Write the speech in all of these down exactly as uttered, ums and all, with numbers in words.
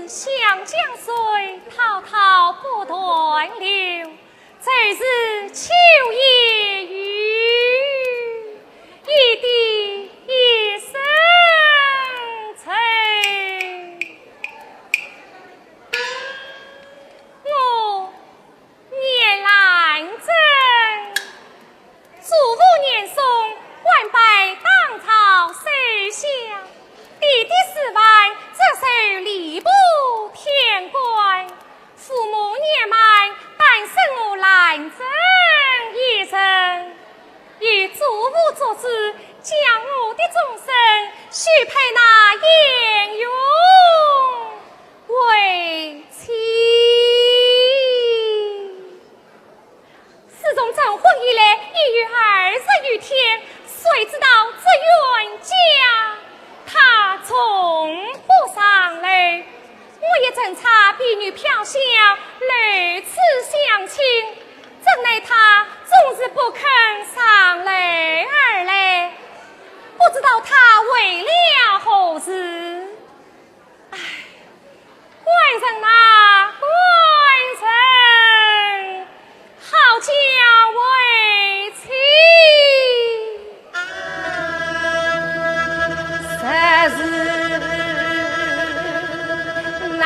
湘江水滔滔不断流，最是秋夜雨，雨滴一声愁。我 年兰贞，祖父年松，晚辈当朝守孝。爹爹死晚，只守吏部天官。父母年迈，单生我兰贞一人。由祖父作主，将我的终身许配那鄢荣为妻。 自从成婚以来，已有二十余天，谁知道这冤家他从不上来。我也曾差婢女飘香来此相请，怎奈他总是不肯上来而来，不知道他为了何事。 唉，官人呐，官人，好嫁为妻，实是难。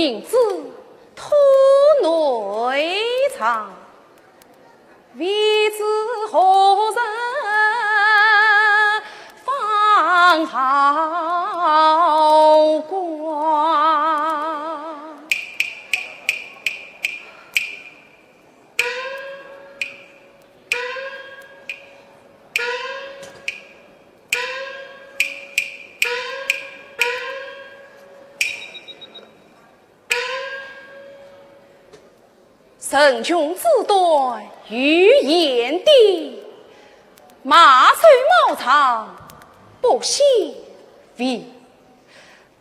银子托内藏，未知何日放好光。 城穷志短如燕地，马瘦毛长不显威。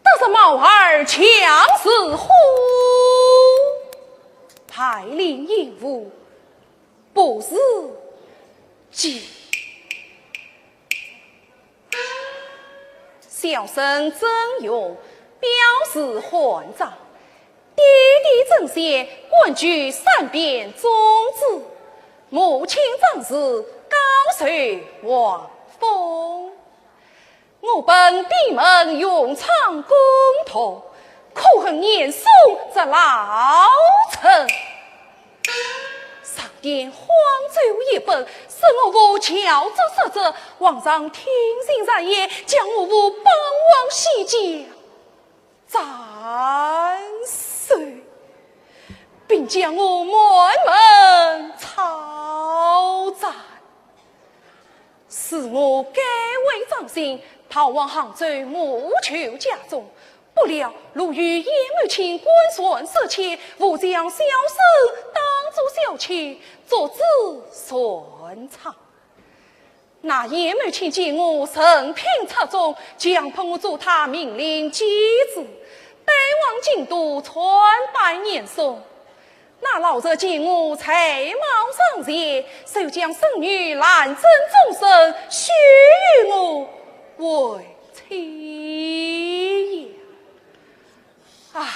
得着毛儿强似虎，排练演武不似鸡。 小生曾荣，表字汉章，爹爹曾铣，官居三边总制，母亲张氏，高寿皇封。我本闭门勇闯宫斗， 可恨严嵩这老臣。上殿荒奏一本，说我父乔之失职，皇上听信谗言，将我父绑往西郊斩首，并将我满门抄斩。 赐我该位掌心，逃往杭州母舅家中，不料路遇鄢茂卿官船失窃，误将小生当作小妾，捉至船舱。那鄢茂卿见我人品出众，强迫我做他命令继子，带往京都参拜严嵩。 那老贼见我才貌双全，就将孙女兰贞终身许与我为妻呀。唉，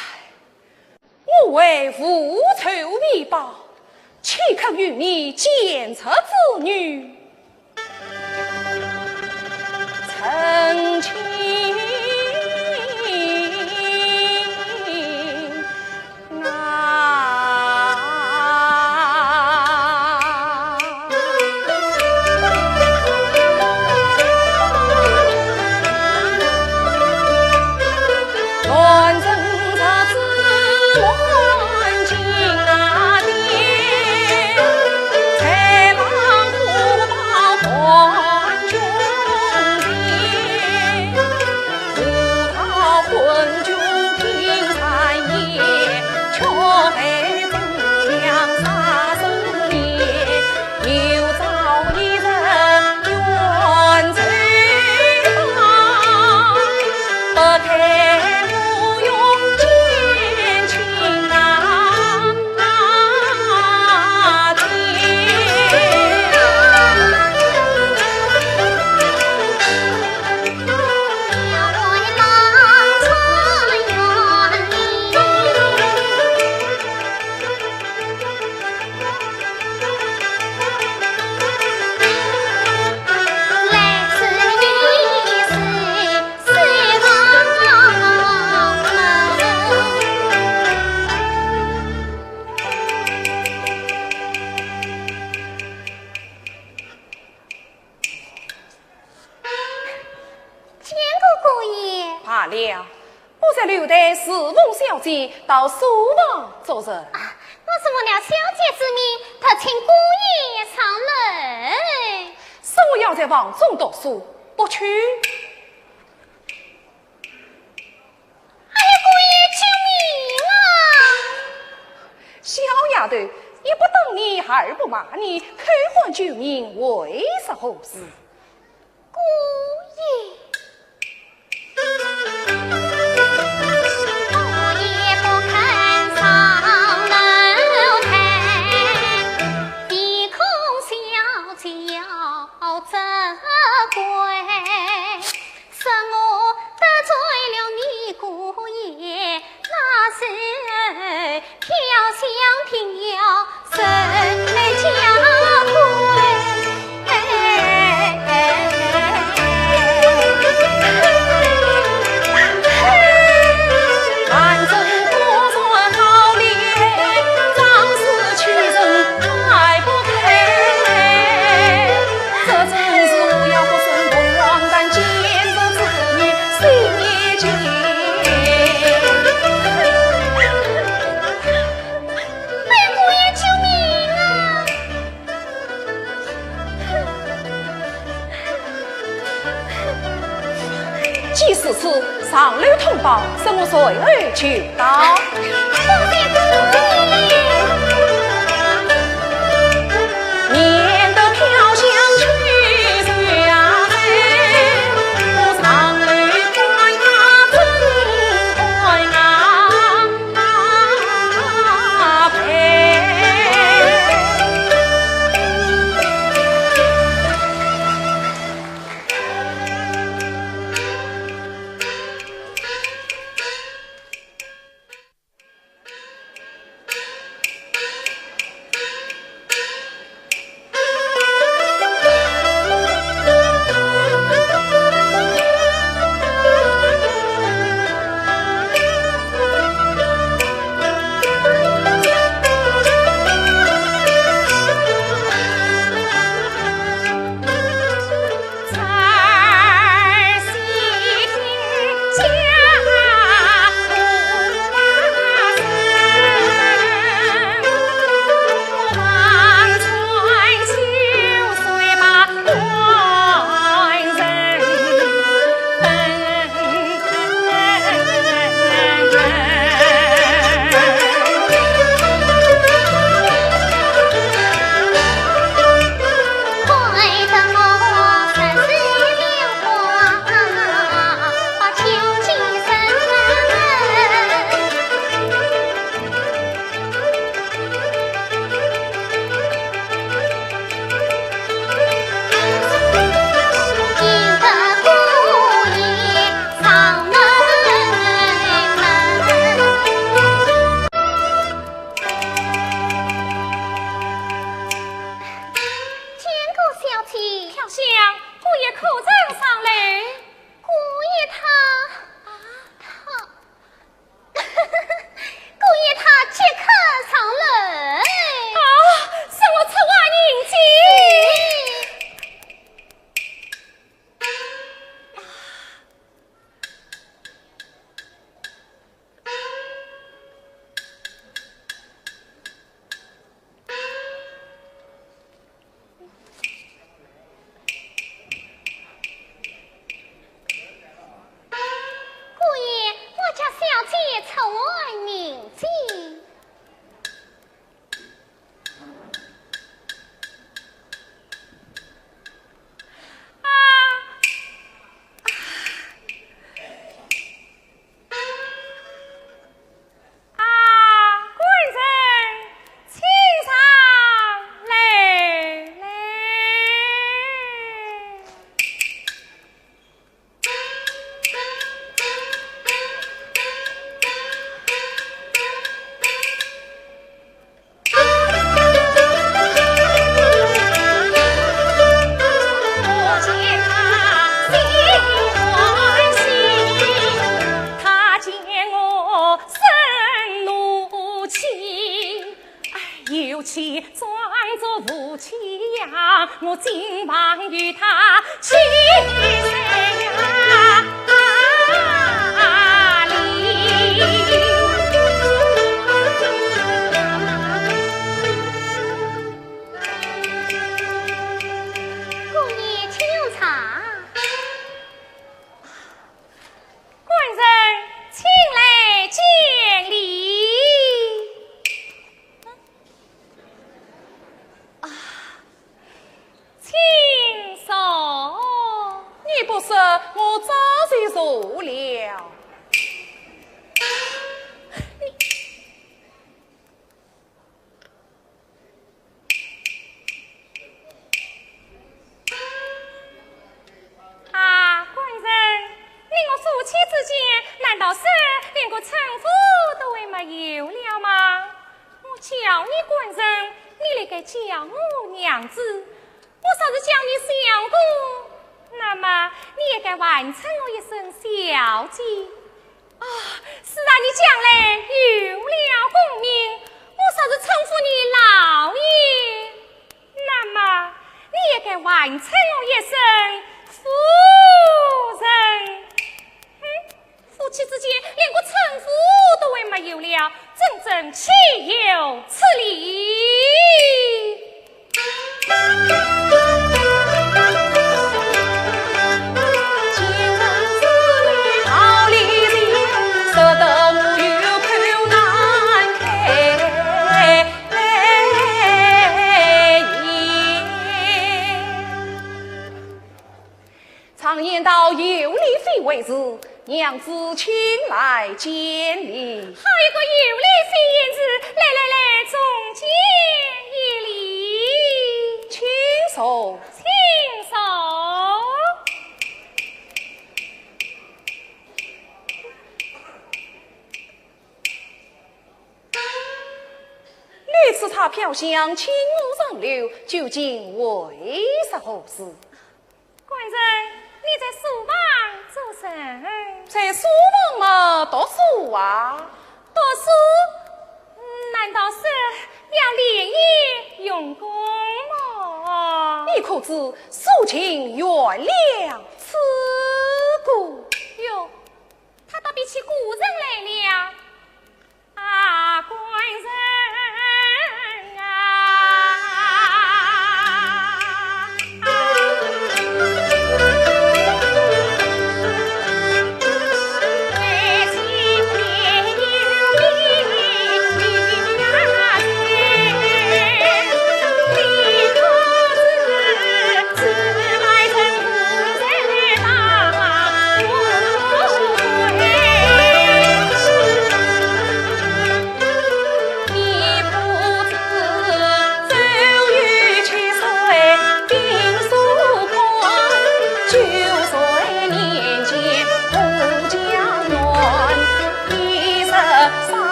我为父仇未报，岂肯与你贱出子女？ 成亲啊。见过姑爷。罢了，我在楼台侍奉小姐，到书房作甚？啊，我是奉了小姐之命，特请姑爷上楼。说我要在房中读书，不去。 哎呀，姑爷，救命啊！小丫头，一不打你，二不骂你，口唤救命，为是何事？姑爷。上楼通报，说我随后就到。见过小姐。飘香，姑爷可曾上来？姑爷他……啊？他……姑爷他即刻上来。啊，是我出外迎接。姑爷，我家小姐出外迎接。 啊，官人，请上来，来。 姑爷，请用茶。官人，请来见礼。啊，请坐。你不说，我早就坐了。你…… 啊，官人，你我夫妻之间，难道是连个称呼都还没有了吗？我叫你官人，你来该叫我娘子；我若是叫你相公，那么你也该还称我一声小姐。 啊，是啊，你将来有了功名，我若是称呼你老爷，那么你也该还称我一声夫人。哼，夫妻之间连个称呼都还没有了，真正岂有此理！为是，娘子请来见礼。好一个有礼新言辞，来来来，重见一礼。请坐。请坐。你此次飘香请我上楼，究竟为是何事？ 官人，你在书房做甚？在书房嘛，读书啊。读书？难道是要连夜用功么？你可知苏秦悬梁刺股？哟，他倒比起古人来了。 啊，官人啊！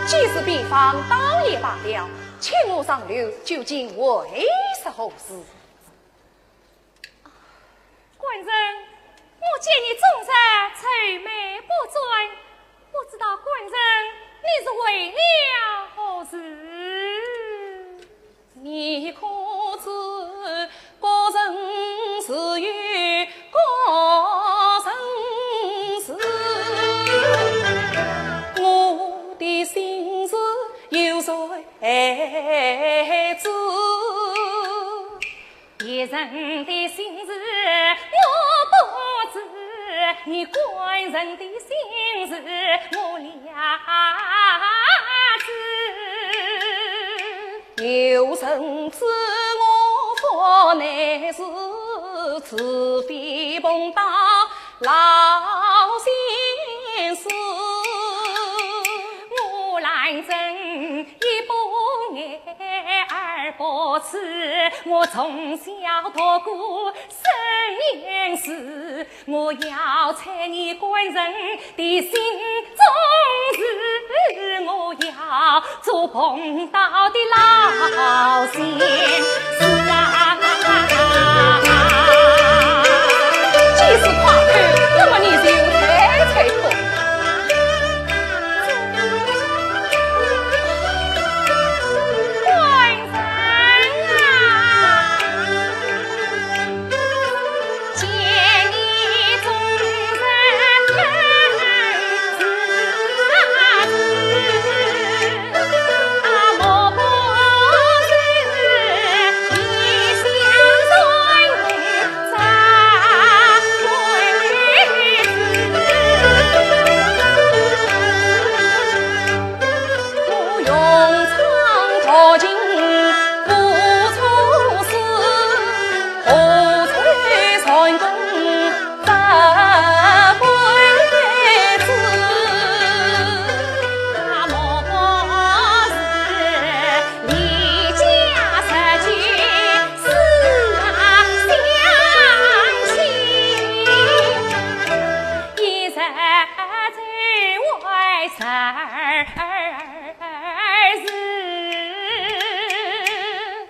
既是比方，倒也罢了，请我上楼，究竟为是何事？ 官人，我见你终日愁眉不展，不知道官人你是为了何事？你可知各人自有各人事，我的心事有谁知？ 别人的心事我不知，你官人的心事我了知。有人知我父乃是自非蓬莱老仙师，我兰贞 一不二，二不知，我从小读过圣贤书，我要猜你官人的心中事，我要做蓬莱的老仙师啊。既是夸口，那么你就猜猜看。 官人啊，见你终日闷自自，啊，莫不是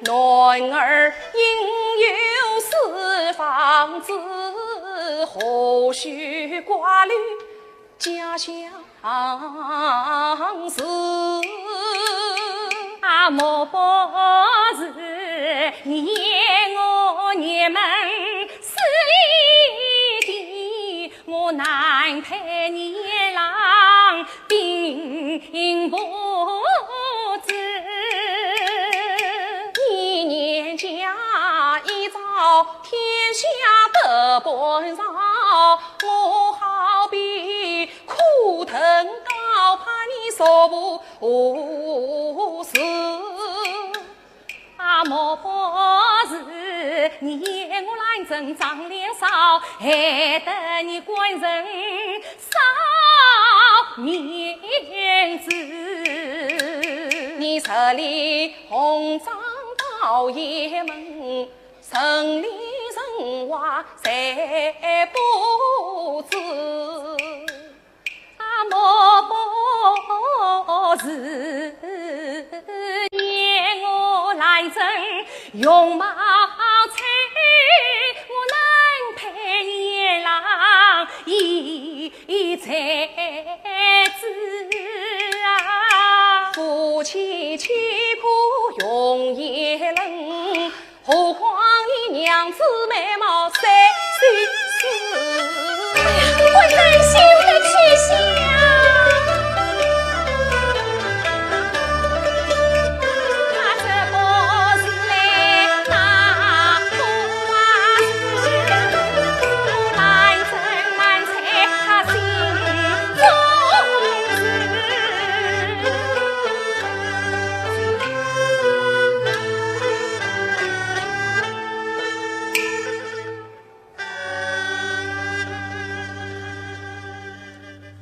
然而应有四方子，何须挂虑家乡事？啊，莫不是你言我你们是一体，我难配你郎并不知。你年家已早，天下得半朝，我好比 苦藤倒把你说不是。啊，莫不是你嫌我兰贞长脸少，害得你官人少面子。你十里红妆到雁门，城里城外谁不知？ 啊，莫不是嫌我兰贞容貌丑，我难配你郎一才子啊。夫妻岂可容易冷， 何况你娘子美貌虽是……哎呀，官人休得取笑。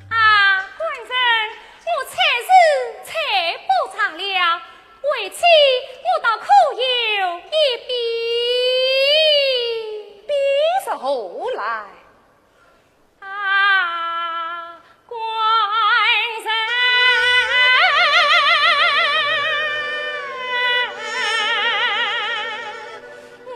啊，官人，我才是才不差了，为妻我倒可有一比。比是何来？ 啊，官人啊！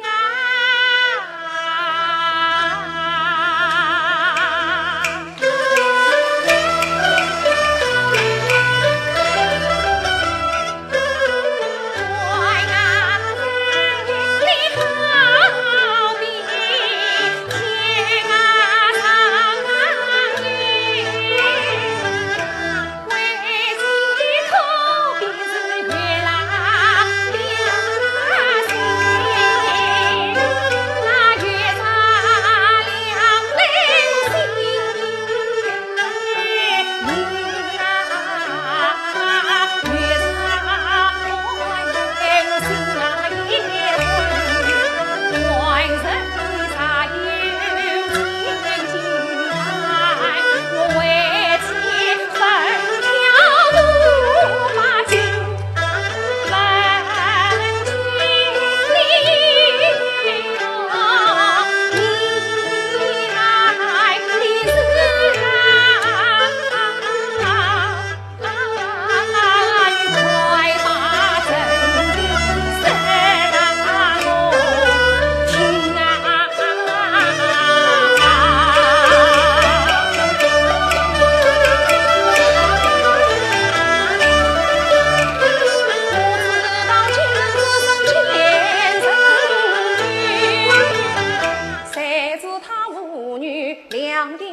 谁知他舞女两条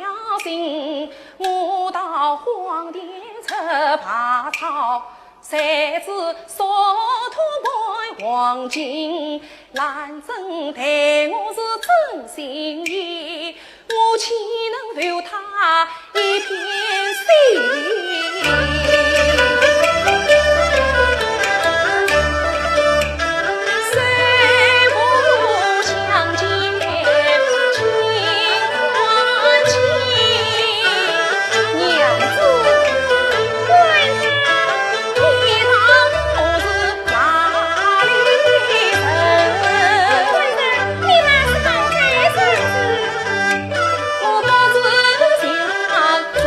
情，我到荒田出排草，谁知烧土卖黄金，兰贞待我是真心意，我岂能负他一片心？谁不相见 娘子，官人，你道我是哪里人？官人，你乃是唐山人氏。我不知情，自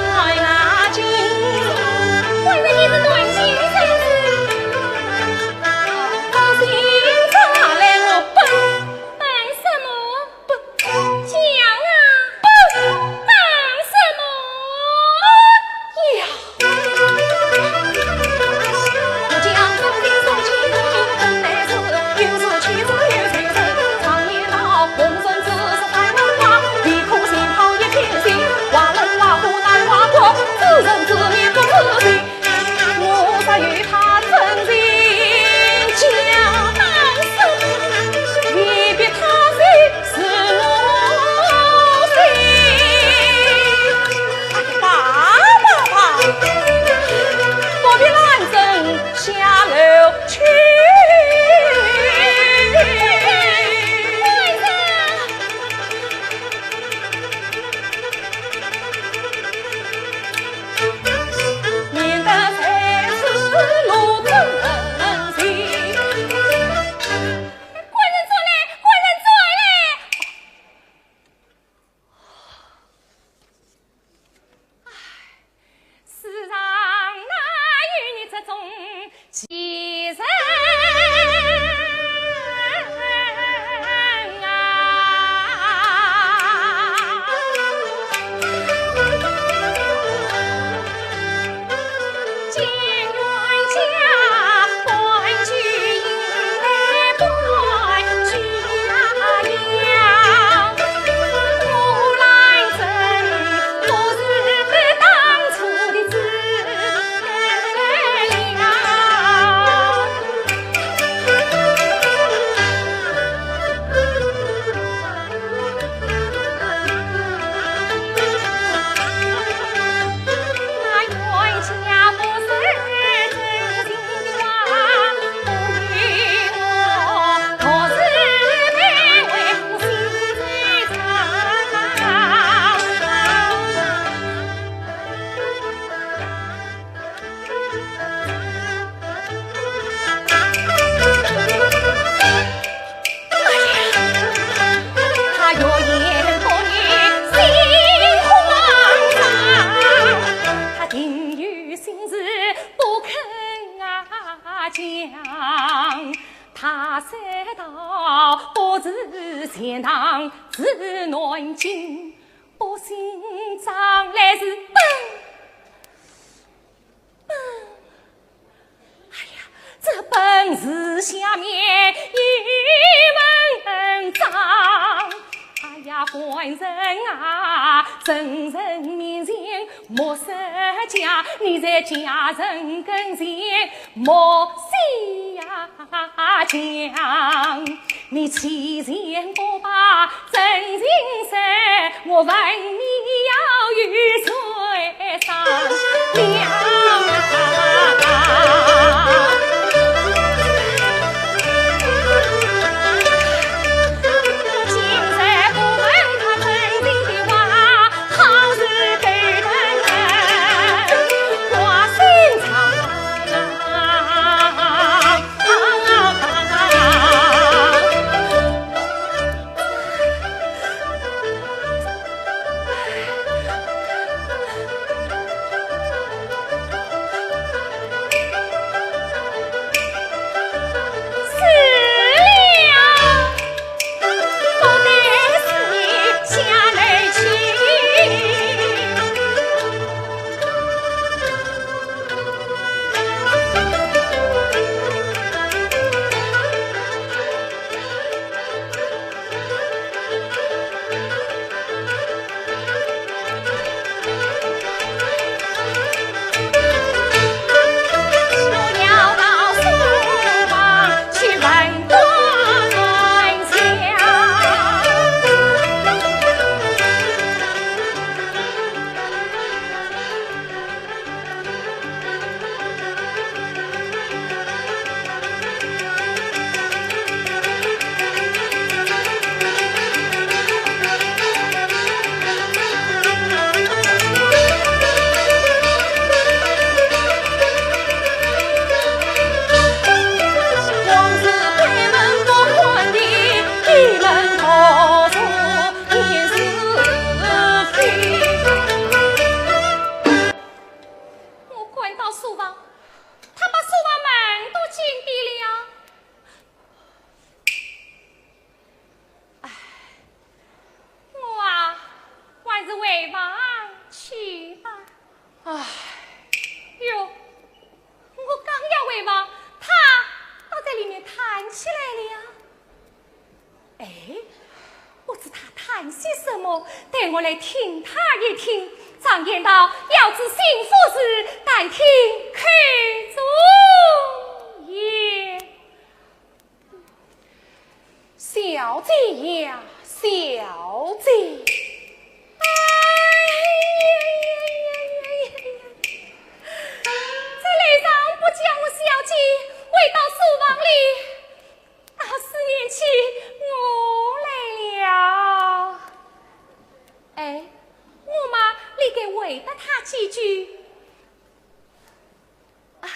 然啊，今讲，他说道：不是钱塘是南京，不姓张来是本，本。哎呀，这本字下面一文章。哎呀，官人啊，圣人面前莫说假，你在家人跟前 莫细呀讲，你欺骗我吧，真情深，我问你要与谁商量？今日不问他真情的话， 好事都能挂心上。是了。 我看到书房，他把书房门都紧闭了。唉，我啊，还是回房去吧。唉。哟，我刚要回房，他倒在里面叹起来了。 哎，不知他叹些什么，待我来听他一听。常言道，要知心腹事，但听口中言。小姐呀，小姐。哎呀呀呀呀呀呀！这雷丈不叫我小姐，回到书房里， 啊，思念起我来了。哎，我嘛，理该回答他几句。啊，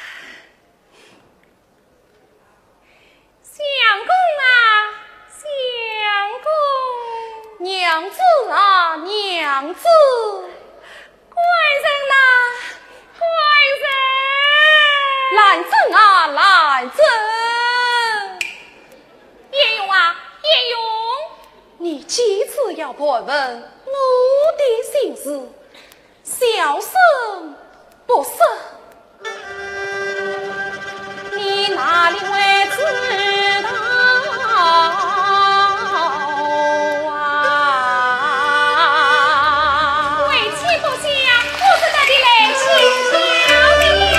相公啊，相公。娘子啊，娘子。 官人呐，官人！兰贞啊，兰贞！鄢荣啊，鄢荣！你几次要盘问我的心事，小生不说， 你哪里会知道啊？为妻不想，我是特地来请教的呀。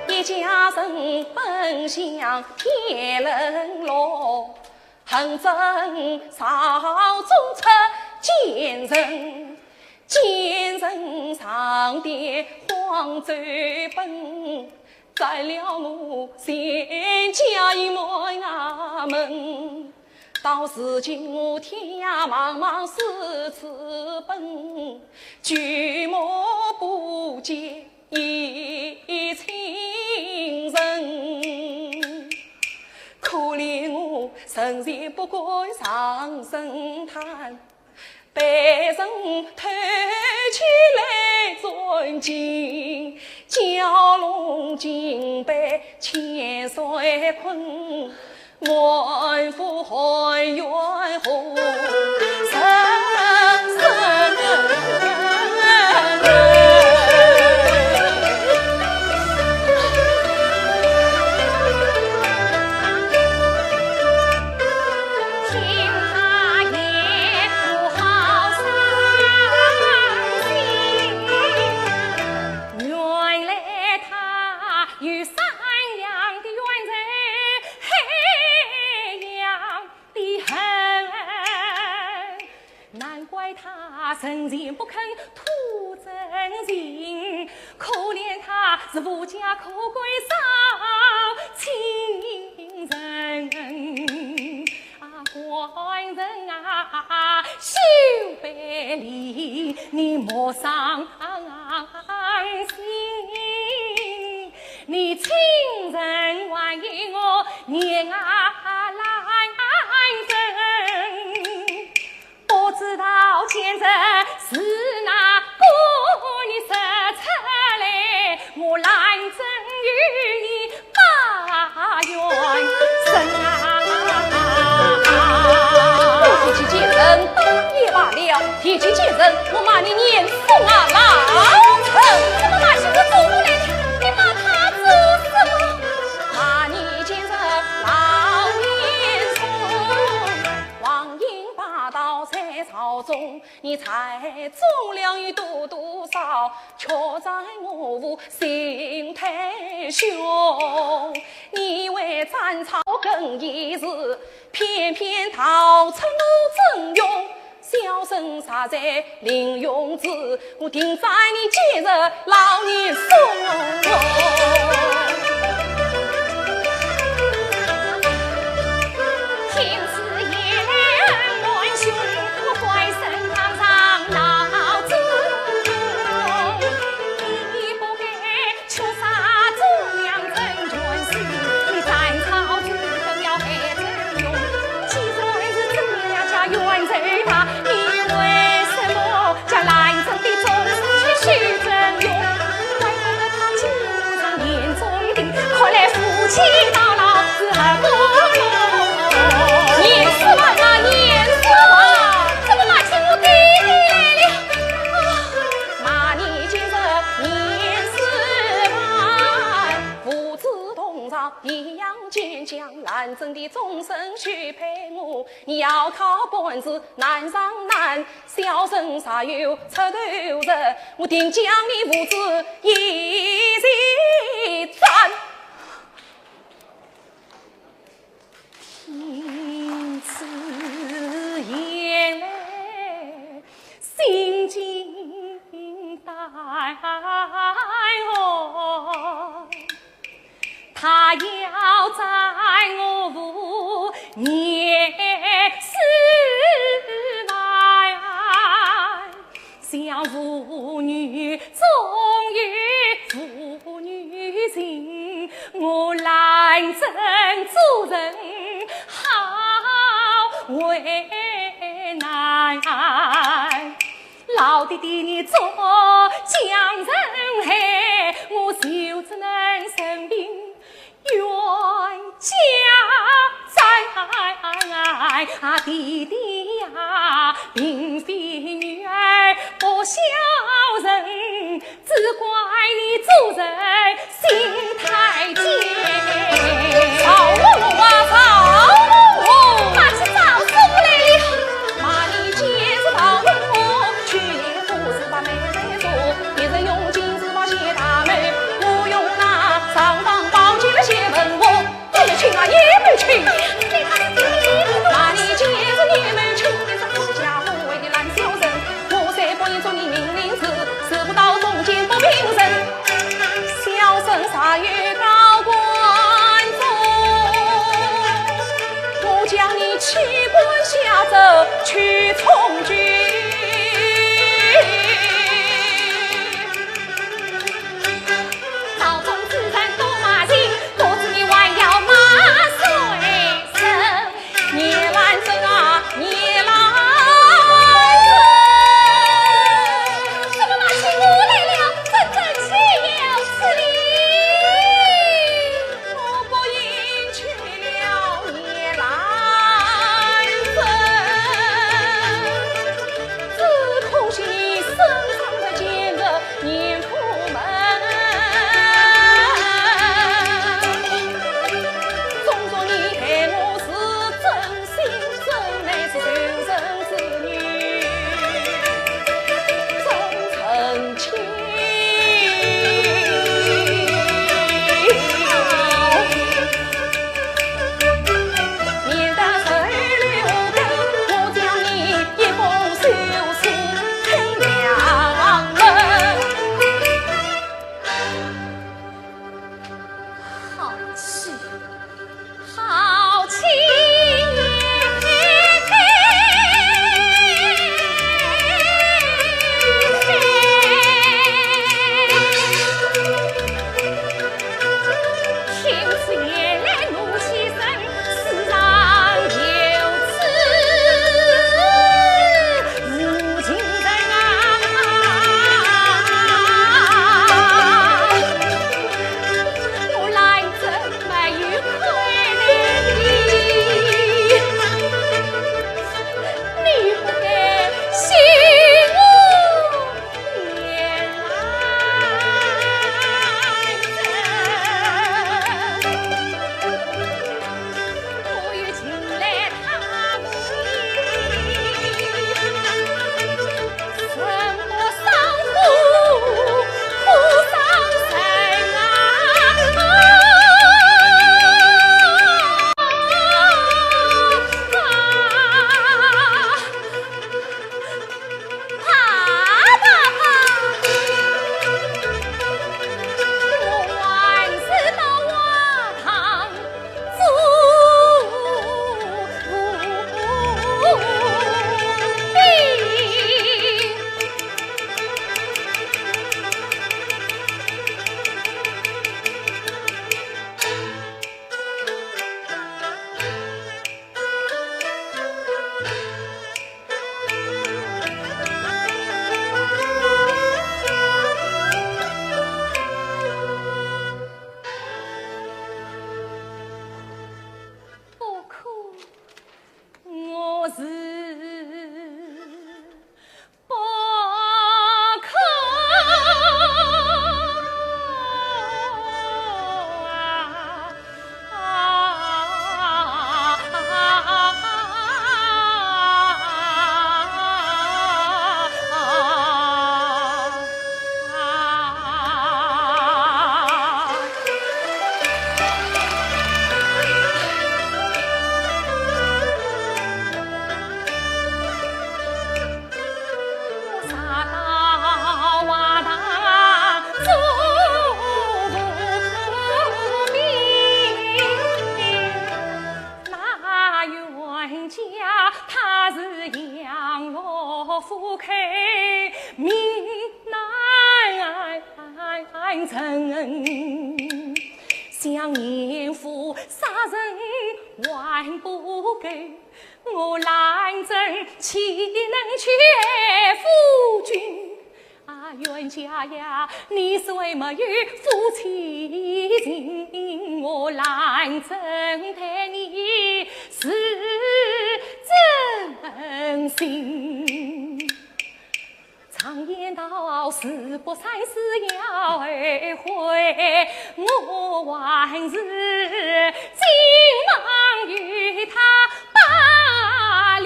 一家人奔向天伦乐，恨恨朝中奸臣，奸臣上殿荒走奔，斩了我全家满衙门。到如今我天涯茫茫四处奔，举目不见 一亲人。可怜我神前不敢上神坛，被人偷取来尊敬，蛟龙竟被千岁困。 满腹含冤何人伸？听他言不好伤心，原来他 有善良的冤仇，黑暗的恨。难怪他生前不肯吐真情，可怜他是无家可归少亲人。 啊，官人啊，休悲离，你莫伤心。你亲人还有我年啊，兰贞。不知道奸臣是哪个，你说出来， 我兰贞与你把冤伸啊。提起奸臣，打也罢了；提起奸臣，我骂你严嵩啊，老臣。怎么骂起我祖母来了？你骂他做什么？骂你奸臣，老严嵩。 王英霸道在朝中，你才忠良有多多少，却在我府心太凶。你为斩草更易事，偏偏逃出我曾荣。小生杀在 林永志，我定斩你奸臣老严嵩。听此言，恩兄，我翻身堂上闹子。你不该 却杀忠良贞全死，你斩草除根要害曾荣。既然是这样，冤仇大，你为什么将兰贞的终身去许曾荣？怪不得他竟然眼中钉，看来夫妻到老是合不拢。严世蕃啊，严世蕃，怎么骂起我爹爹来了？啊，骂你奸臣严世蕃。 父子同朝，一样坚强，兰贞的终身许配我。你要靠官司难上难，小生若有出头日，我定将你父子一齐斩。 听此言来，心惊胆寒。他要斩我父严世蕃，想父女终有父女情， 我兰贞做人好为难。老爹爹你做江城害，我就只能任凭冤家斩。啊，爹爹呀，并非女儿不孝顺， 只怪你做人心太贱。赵文龙啊，赵文龙！骂起赵师傅来了。骂你奸是赵文龙，去年不是把妹妹做，一人用金子把谢大妹，我用那尚方宝剑来谢文龙。 你们亲啊，你们亲！骂你奸是你们亲，你这富家不为的烂小朝中之人多骂人，多知你还要骂谁人？ 严兰贞啊，严兰贞。什么骂起我来了？真正岂有此理！我不应娶了严兰贞，只可惜身上的贱人 严府门。纵然你待我是真心真爱，是受人之女，真成亲。 好气，好气！不可，我是不可啊！ 那冤家他是羊肉虎口名难伸，想严府杀人还不够，我兰贞岂能屈服君？ 啊，冤家呀，你虽没有夫妻情，我兰贞待你是真心。常言道，事不三思要后悔，我还是今晚与他把礼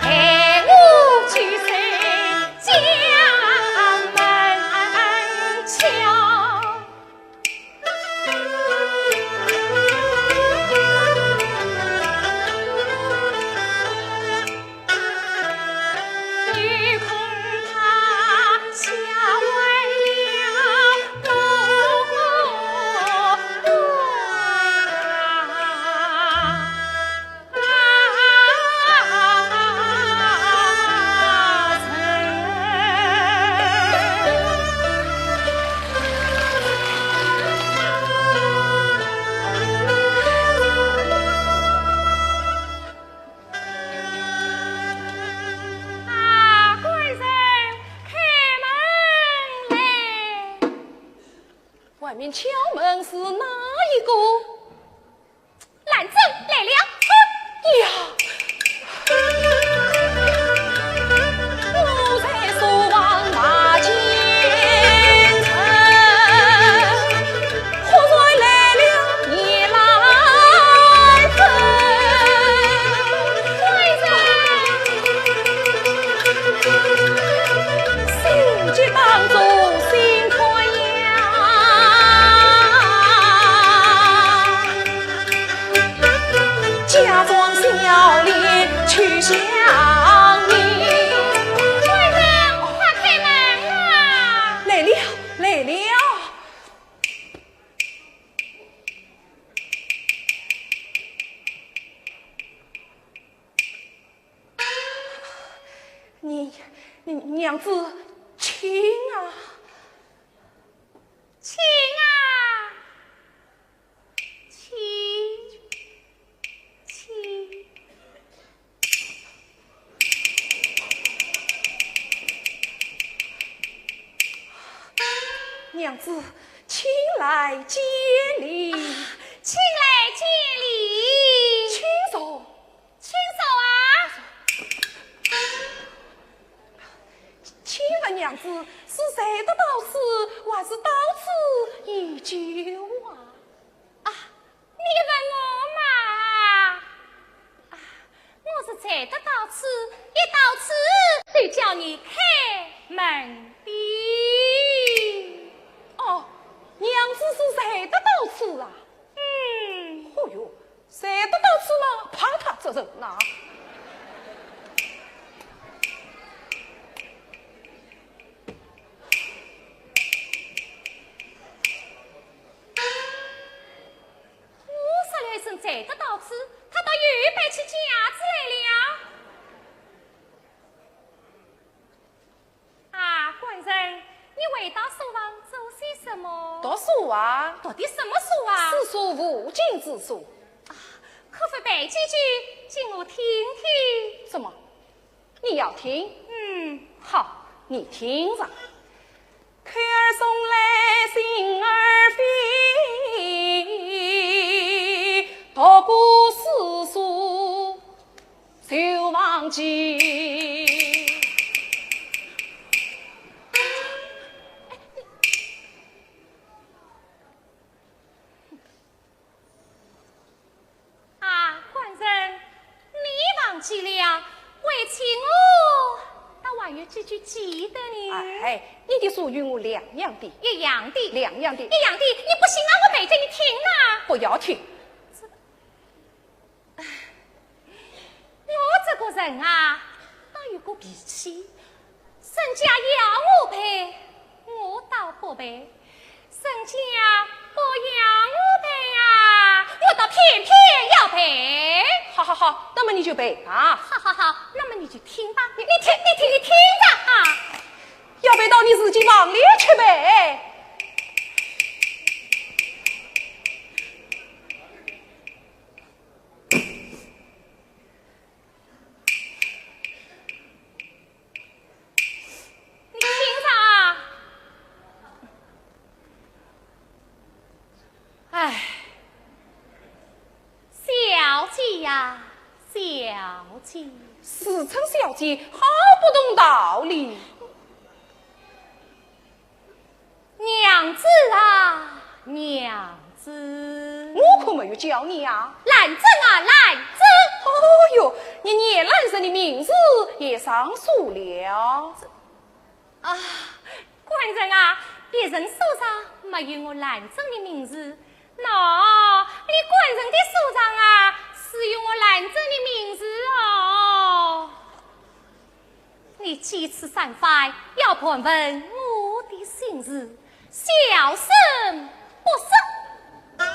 陪我去睡江门桥。外面敲门是哪一个？兰贞来了。呀！我在书房马前程，忽然来了你兰贞。官人。 心急当作心快呀，假装笑脸去相迎。官人，快开门啊！来了，来了。 你，你，娘子，请啊。请啊，请，请。娘子，请来见礼。啊，请来见礼。请坐。 请坐啊。请问娘子是才得到此，还是到此已久啊？啊，你问我嘛？啊，我是才得到此，一到此就叫你开门的。哦，娘子是才得到此啊？嗯。哦哟， 才得到此嘛，怕他这人呐。我说了一声才得到此，他倒又摆起架子来了。 啊，官人，你回到书房做些什么？读书啊。读的什么书啊？四书五经之书。啊，可否背几句给我听听？怎么？你要听？嗯。好，你听着。口儿送来心儿飞，读过四书 就忘记。啊，官人，你忘记了，为妻我倒还有几句记得呢。哎，你的书与我两样的。一样的。两样的。一样的，你不信啊，我背给你听啊。不要听。 我这个人啊，倒有个脾气，人家要我背，我倒不背；人家不要我背呀，我倒偏偏要背。好好好，那么你就背吧。好好好，那么你就听吧。你，你听，你听，你听着啊。要背到你自己房里去背。 你听着啊。唉，小姐呀，小姐。自称小姐，好不懂道理。 娘子啊，娘子。我可没有叫你啊。兰贞啊，兰贞。哦哟，你连兰贞的名字也上书了。啊，官人啊，别人书上没有我兰贞的名字，喏，你官人的书上啊，是有我兰贞的名字哦。 你几次三番要盘问我的心事，小生不说，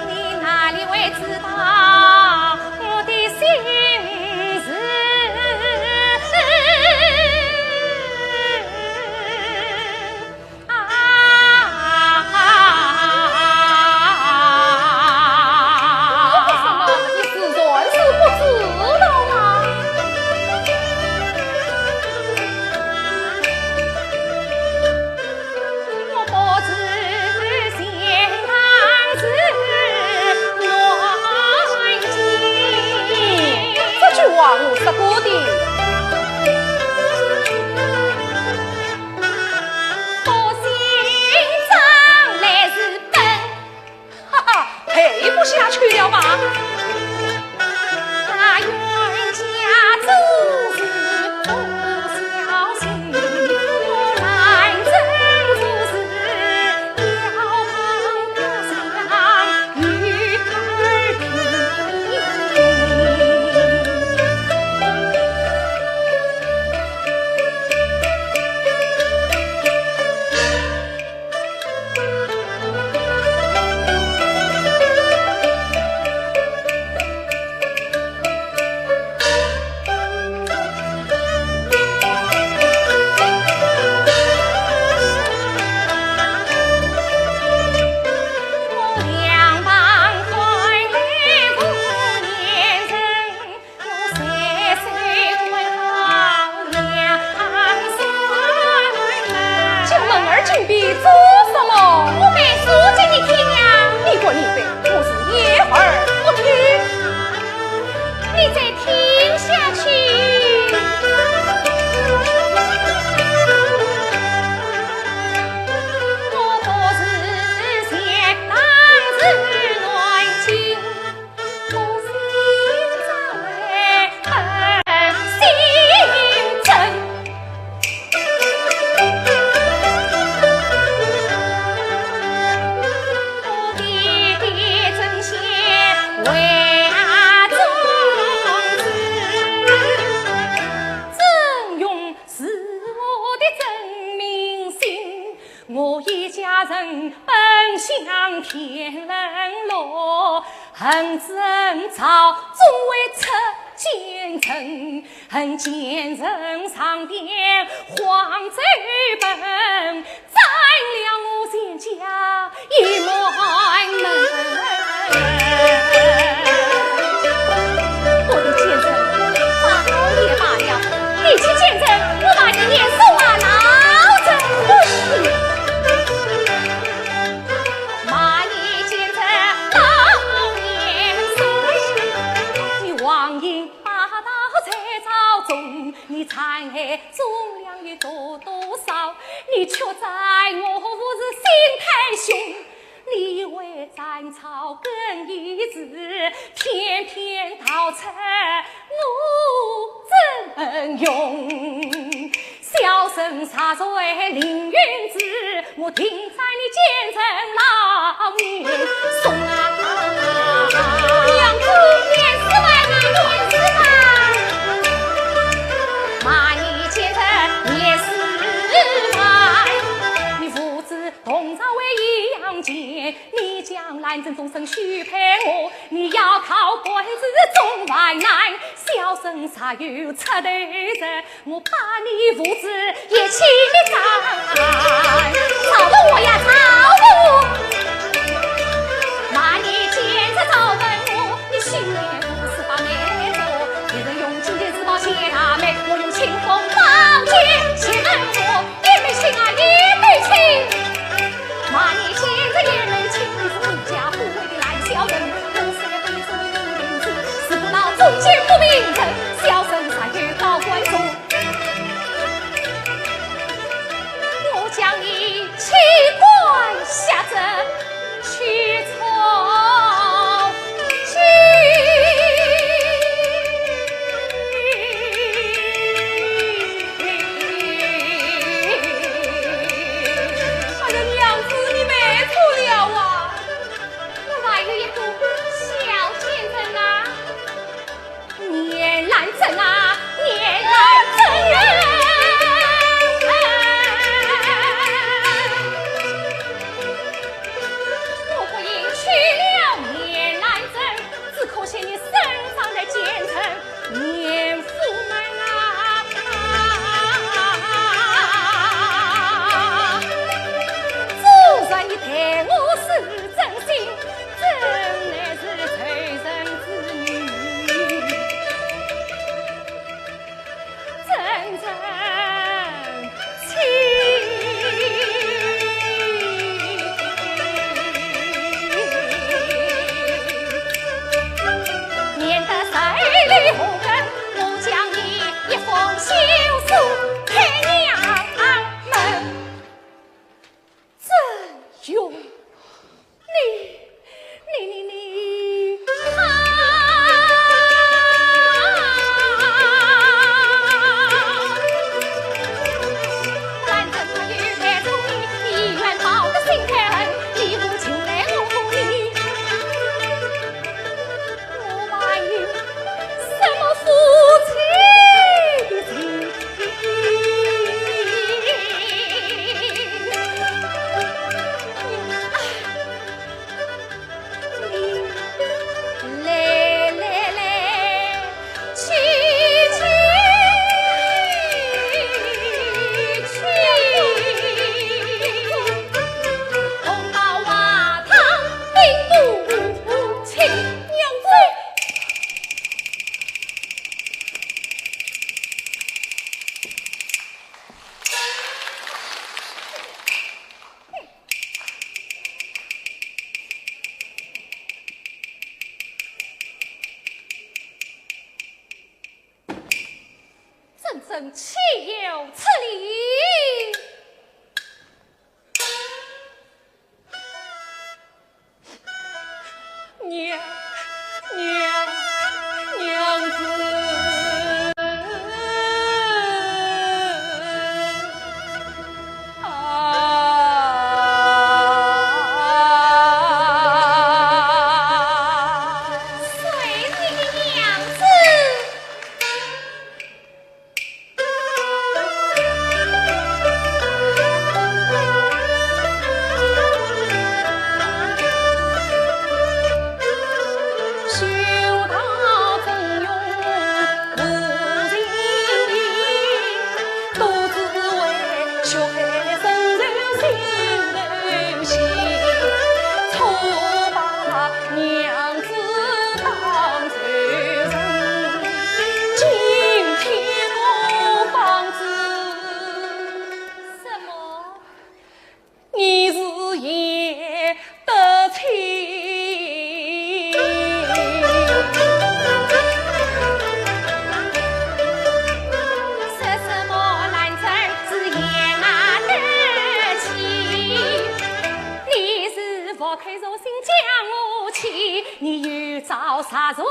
你哪里会知道我的心事？啊，为什么你自然是不知道啊？我一家人奔向天人乐，恨之恨早，总会出奸臣。恨奸臣上殿，黄州奔，斩了我全家一满门。我的奸臣，罢了也罢了，你去见人，我把你严嵩啊，老子昏你。骂你奸臣，老严嵩，你王爷 霸道在朝中，你残害忠良有多多少？你却在我府是心太凶，你为斩草根一枝，偏偏逃出我曾荣。 小生杀贼凌云志，我定斩你奸臣老严嵩啊！娘子，免死吧，你免死吧！骂你奸臣免死吧！你父子同朝为义扬鞭，你将兰贞终身许配我，你要靠官司终患难。小生杀有出头日， 我把你父子一起斩，找不我呀，找不我！骂你奸臣赵文华，你心里无私把妹妹做，一人用尽的自保谢大妹，我用青锋宝剑谢文华，一妹亲啊，一妹亲！骂你奸臣一妹亲，你是狐假虎威的烂小人，我是个非洲的女人子，死不到中间不平衡，小生杀有高官重。 我将你弃官下镇去充军。哎呀，娘子，你没错了啊！我还有一个小奸臣啊。 严兰贞啊，严兰贞啊！我不应娶了严兰贞，只可惜你身上的奸臣严驸马啊！纵然你待我是 真心，怎奈是仇人之女，真正情。免得水里无根，我将你一封休书给娘们。 曾荣，你，你，你，你，啊！兰贞她有才聪明，你愿报得心太狠，你不进来我不理。 我还有什么夫妻的情？来来来，去去去！同到华堂并不 请娘子。真正岂有此理！ 娘，娘，娘子啊！谁是你的娘子？开如新将我妻，你有朝杀贼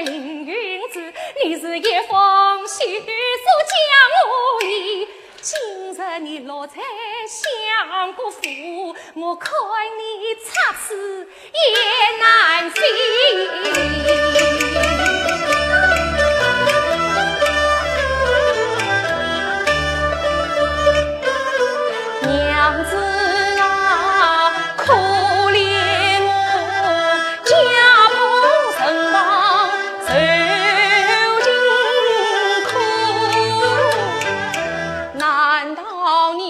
凌云志，你是一封血书将我立。今日你落在相国府，我看你插翅也难飞。娘子啊，可怜我家破人亡受尽苦。难道你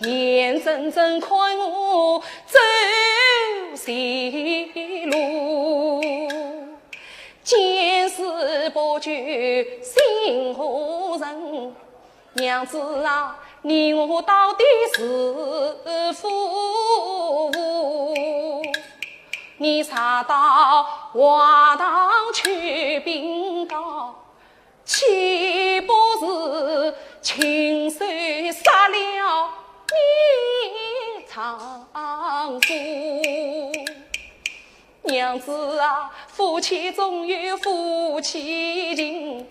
眼睁睁看我走邪路？见死不救心何忍？ 娘子啊，你我到底是夫妇，你常到华堂去禀告，岂不是亲手杀了你丈夫？ 娘子啊，夫妻总有夫妻情，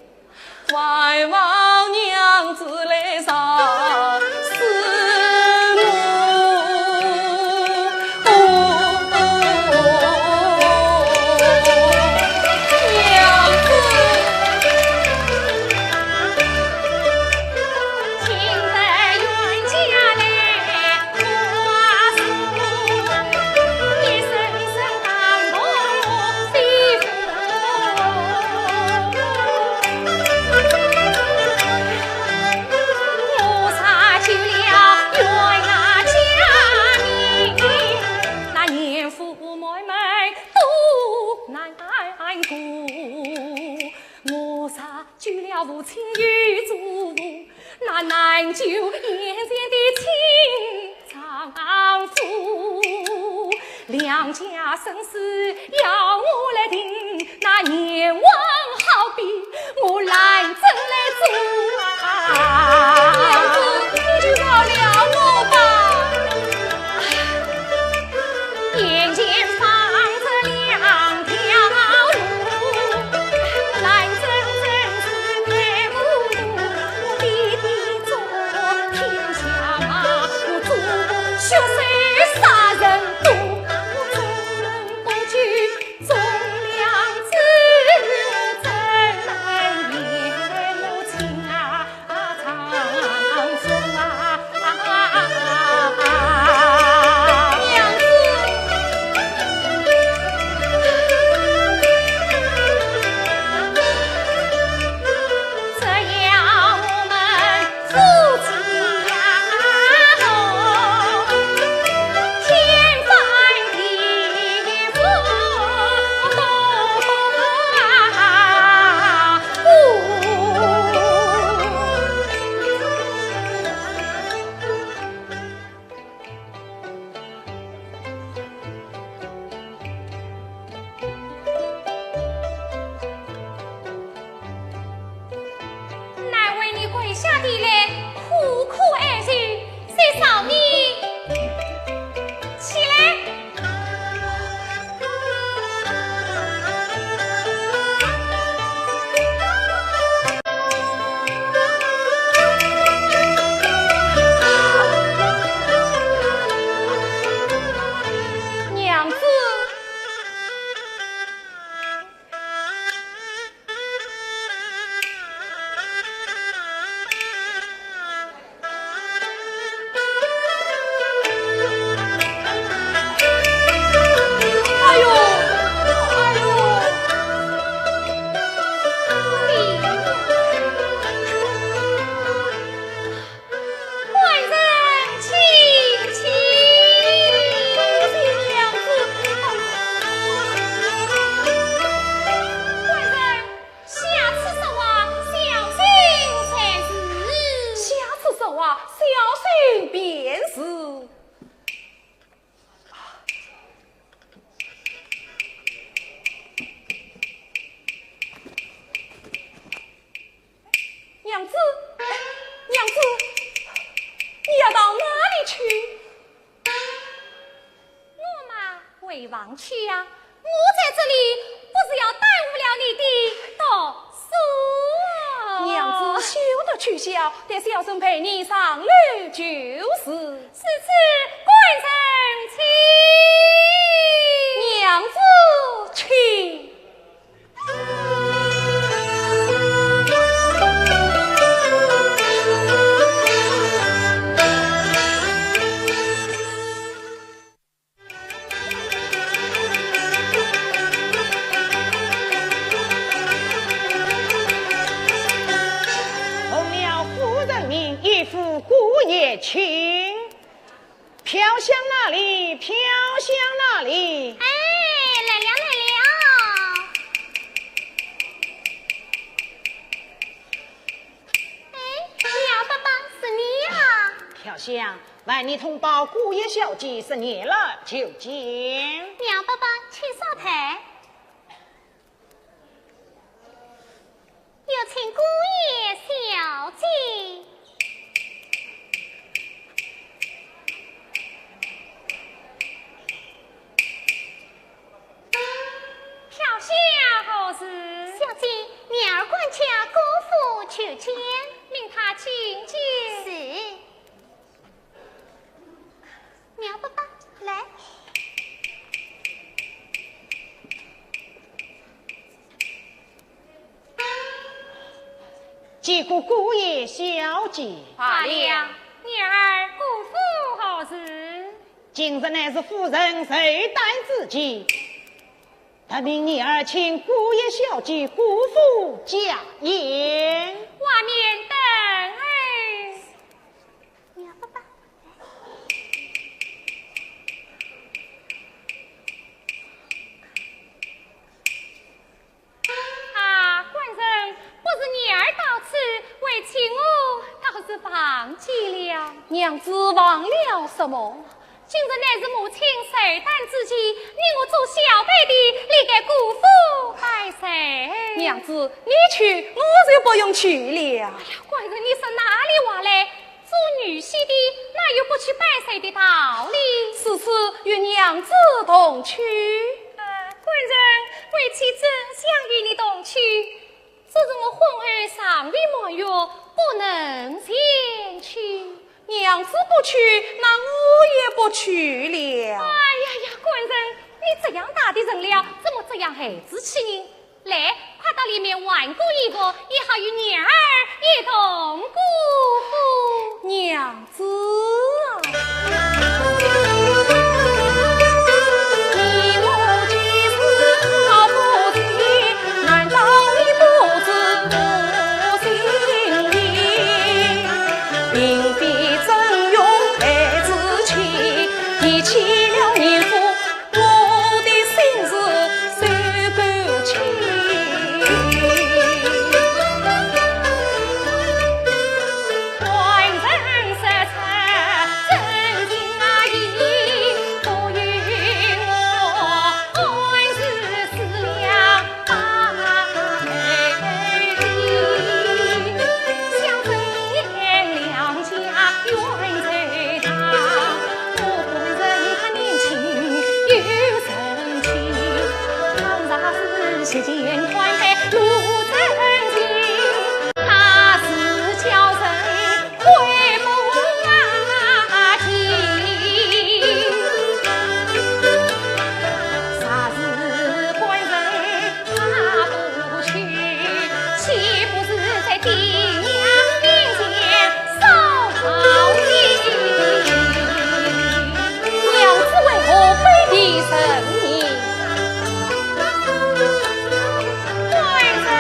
还望娘子来饶恕我。娘子。 我杀救了父亲与祖父，那难救眼前的亲丈夫。两家生死要我来定，那阎王好比我兰贞来做啊。娘子，你就饶了我吧。 眼前放着两条路，兰贞贞是配不住，我爹爹做天下马，我祖父血水杀人多，我怎能不救忠良之臣？母亲啊，回房去呀，我在这里不是要耽误了你的读书啊。娘子休得取笑，待小生陪你上楼就是。如此官人请。娘子请。 奉了夫人命，一赴姑爷请。飘香哪里？飘香哪里？哎，来了，来了。哎，苗伯伯，是你啊？飘香， 万你通报姑爷小姐，是你来求见。苗伯伯，请稍待。有请姑爷小姐。飘香何事？小姐，苗儿管家过府求见。命他进见。是。 苗伯伯，来。见过姑爷小姐。罢了，女儿过府何事？今日乃是夫人寿诞之期，特命女儿请姑爷小姐过府饯宴。外面等候。 苗伯伯。啊，官人，不是女儿到此，为妻我倒是忘记了。娘子忘了什么？今日乃是母亲寿诞之期，你我做小辈的，理该过府拜寿。娘子，你去，我就不用去了。哎呀，官人，你说哪里话来？ 做女婿的哪有不去拜寿的道理？如此与娘子同去。啊，官人，为妻怎想与你同去？只是我婚后尚未满月，不能前去。娘子不去，那我也不去了。哎呀呀，官人，你这样大的人了，怎么这样孩子气呢？ 来，快到里面换过衣服，也好与娘儿一同过府。娘子啊。娘子为何背地承你？官人啊！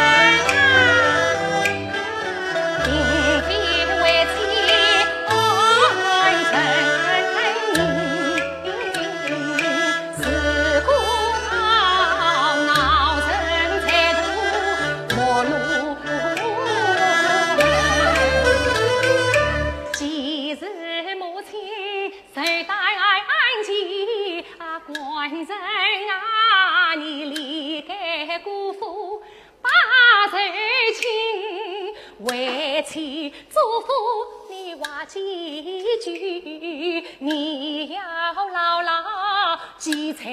开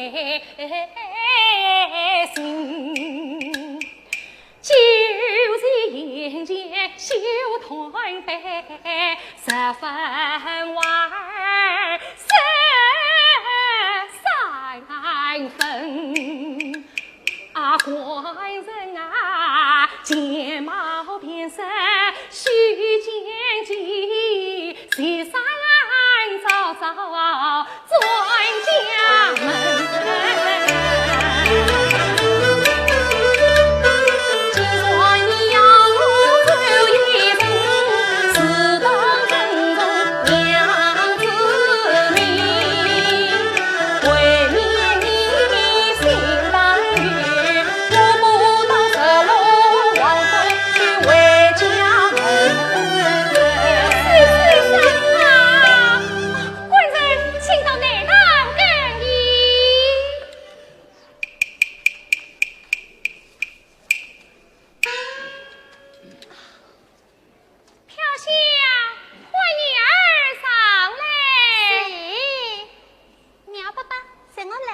心。酒席宴前休断杯，十分玩儿十三分。啊，官人啊，见貌变色须见计， 先生早早转家门。既然你要走一程，自当慎重娘子命，未免你心当忧。 官人，请到内堂更衣。飘香，唤你儿上来。是。苗伯伯，随我来。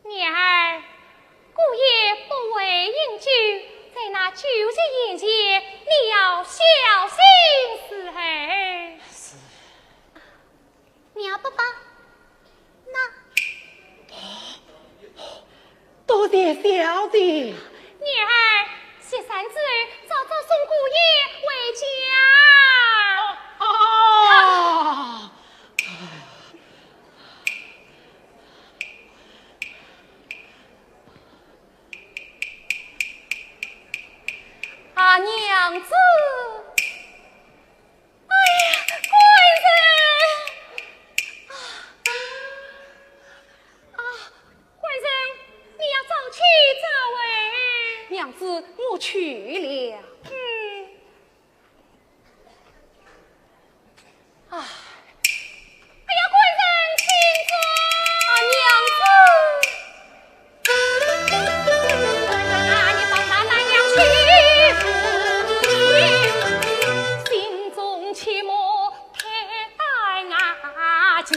女儿，姑爷不会饮酒，在那酒席宴前，你要小心伺候。是。苗伯伯，那……多谢小姐。女儿，歇山之后，早早送姑爷回家。啊！ 啊，娘子！哎呀，官人！啊，啊，官人，你要早去早回。娘子，我去了。嗯。 啊。哎呀，官人请坐。啊，娘子。啊，你帮大胆娘去。心中切莫太担啊惊，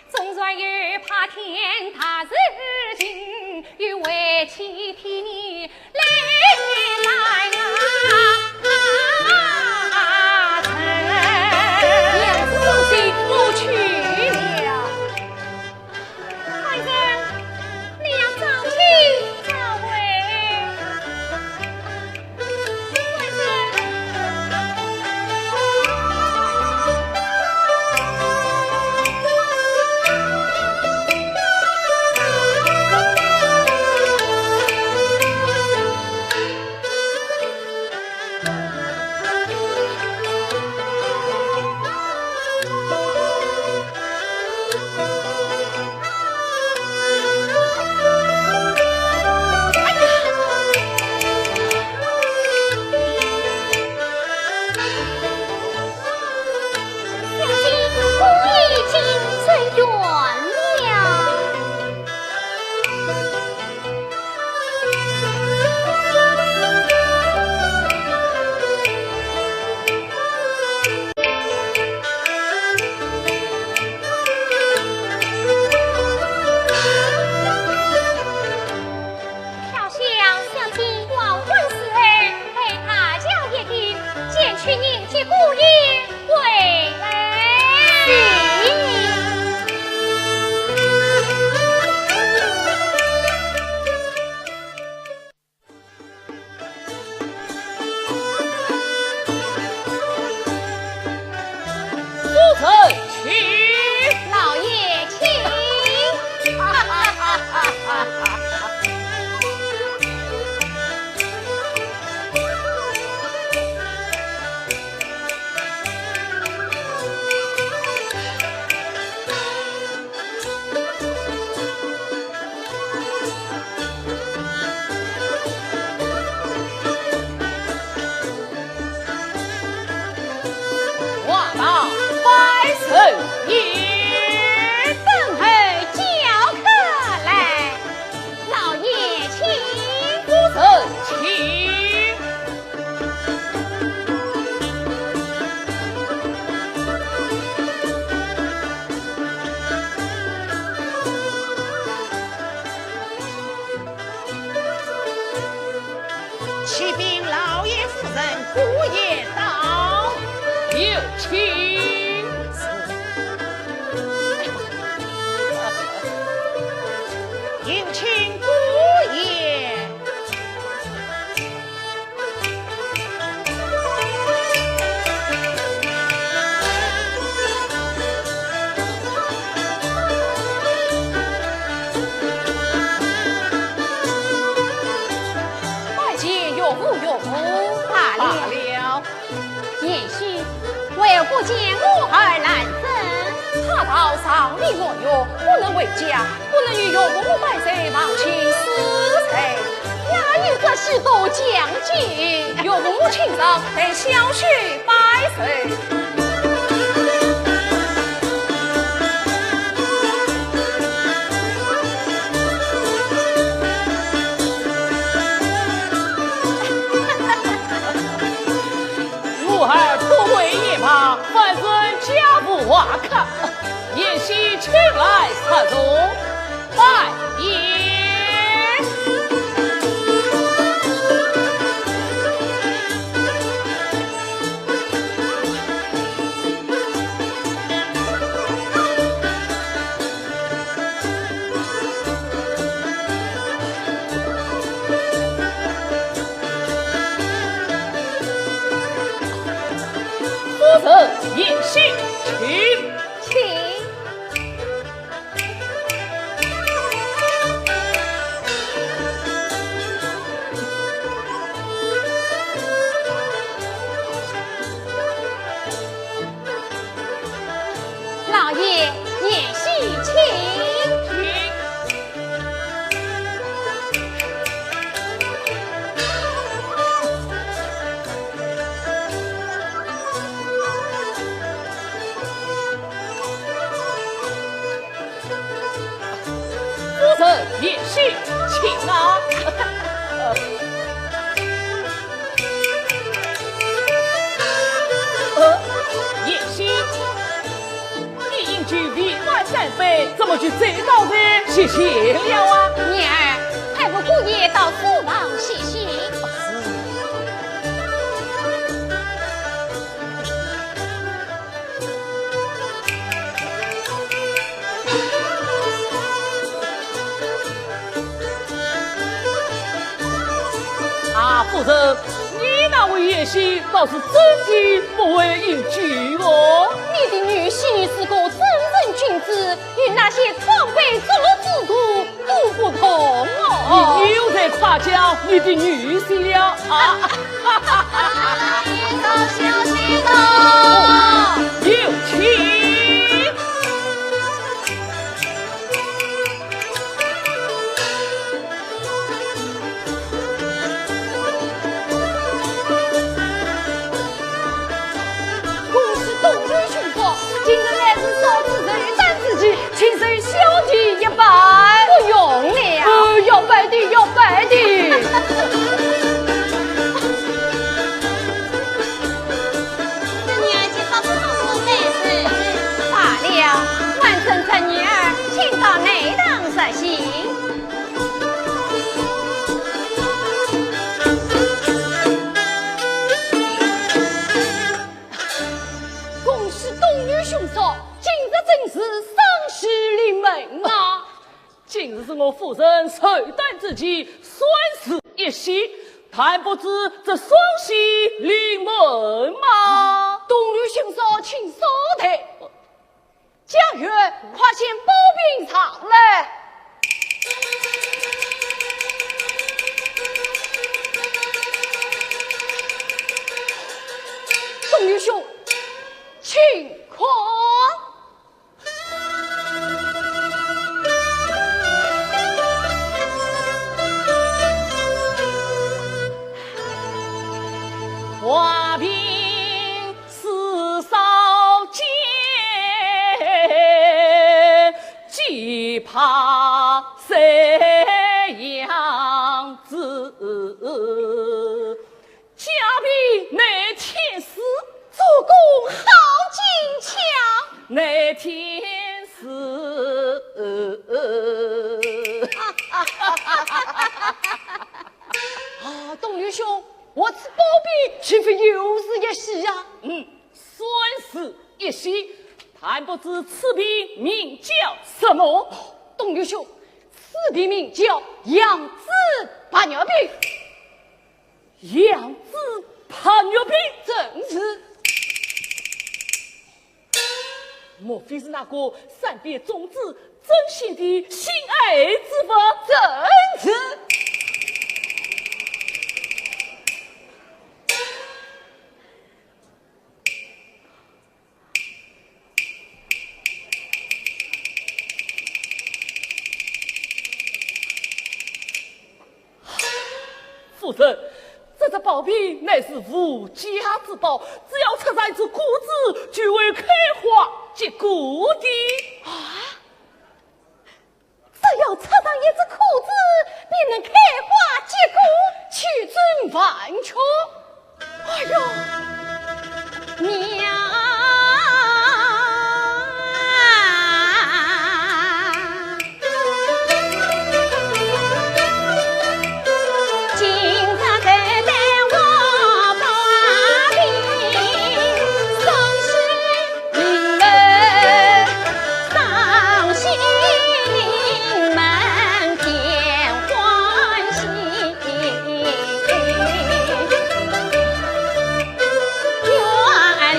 纵然有怕天大事情，有为妻替你 娘子放心，我去了。官人，你要早去早回。官人。启禀老爷夫人，姑爷到。有请。有请姑爷。 拜见岳父岳母。罢了。罢了。贤婿，为何将我儿拦身？他道上林没药，不能回家，不能与岳父母拜寿，望请恕罪。哪有这许多讲究？岳父母请上，待小婿拜寿。 我儿不会也罢，反正家无话客，贤婿请来坐坐。拜。 夫人，贤婿，请。请。 老爷，贤婿请。请。夫人，贤婿，请啊。 呃，贤婿，你饮酒未满三杯，怎么就醉倒在席前了啊？女儿，还不姑爷到书房歇息。啊，夫人，你那位贤婿倒是真的不会饮酒哦。你的女婿是个正人君子，与那些荒废作乐之徒都不同哦。你又在夸奖你的女婿了啊？啊，老爷，小婿到。有请。 恭喜东吴兄嫂，今日乃是烧纸寿诞之期，请受小弟一拜。不用了。呃，要拜的，要拜的。这女儿今朝不送我拜寿。罢了，还请这女儿请到内堂入席。 恭喜东吴兄嫂，今日真是双喜临门啊！今日是我夫人寿诞之期，双喜一喜，但不知这双喜临门吗？东吴兄嫂，请稍待。 家院，快请宝瓶上来。东吴兄，请看。 花瓶四少见，只怕谁养子。家贫难添诗，做工好精巧，难添诗。啊，东吴兄，我此宝笔岂非又是一喜呀？嗯，算是一喜，但不知此笔名叫什么？东刘兄，此笔名叫羊脂白玉笔。羊脂白玉笔？正是。 莫非是那个善变种子、针线的心爱之物？正是。夫人，这只宝笔乃是无价之宝，只要插上一支果子，就会开花结果的。啊？只要插上一支果子，便能开花结果，岂准万全。 哎呀，娘！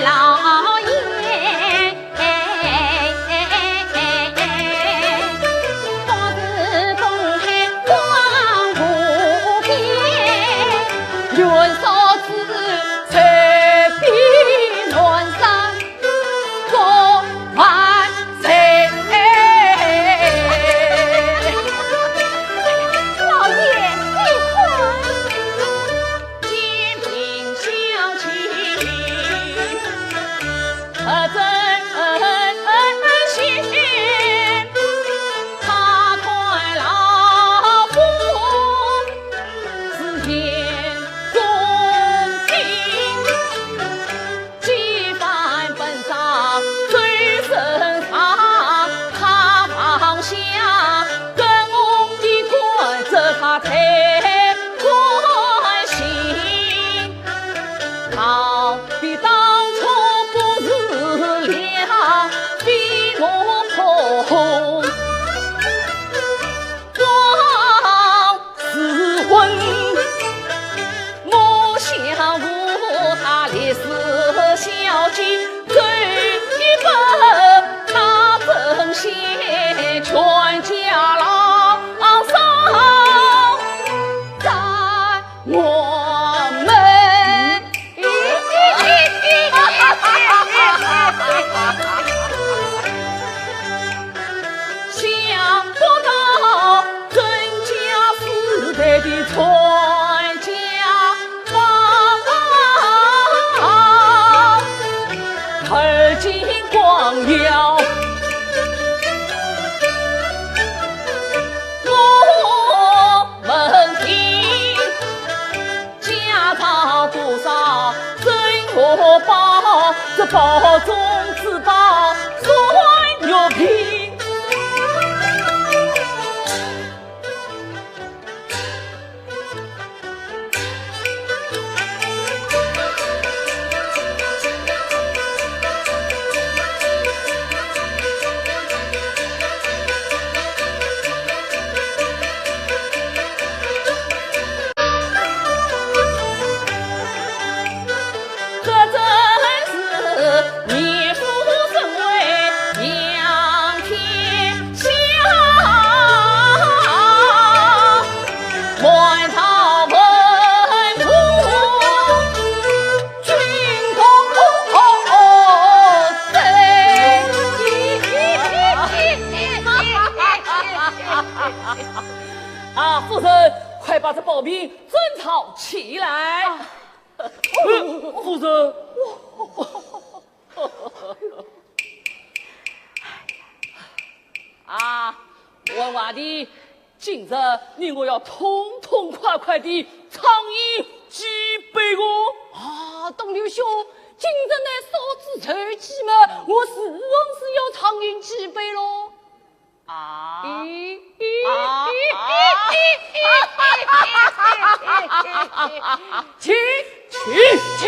老爷，你看。几番奔上周身上，他放下灯红的官职，他才关心。到底当初不是两飞马空，光 是昏。我想我他历史小姐，这一本那针线全家老少在我们。 想不到曾家世代的传家宝，而今光耀我们的 家财多少真可宝，这宝中之宝算玉瓶。啊，夫人，快把这宝瓶珍藏起来。啊，夫人。啊，文华弟，今日你我要痛痛快快地畅饮几杯哦。啊，东刘兄，今日乃烧纸酬祭嘛，我自然是要畅饮几杯喽。啊？咦？啊？啊？请，请，请。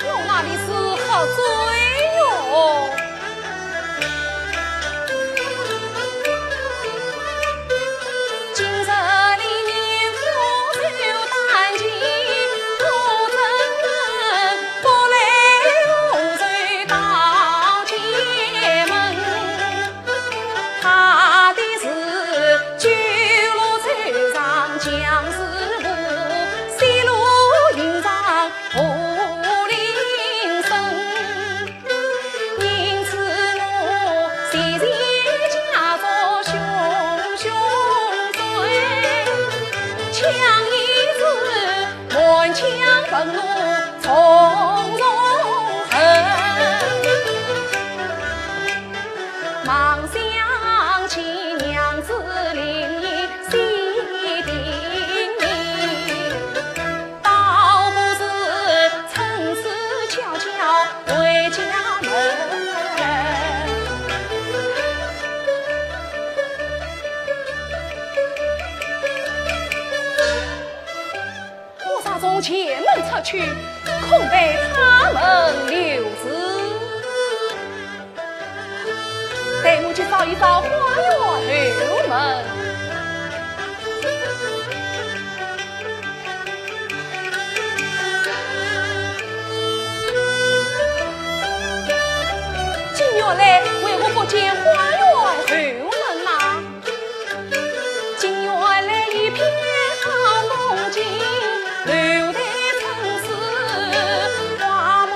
我那里是喝醉哟。今日里面喝酒弹琴，我怎能不来红袖到前门？ 怕的是酒落愁肠将士苦，戏落云上无人生。因此我前前假作雄雄醉，强一时满腔愤怒重重恨。 望想起娘子临沂喜定名，倒不如趁此悄悄回家门。我若从前门出去，恐被他们留住。 待我去扫一扫花园后门。金玉兰为何不见花园后门呐？ 金玉兰一片好风景，楼台春水花木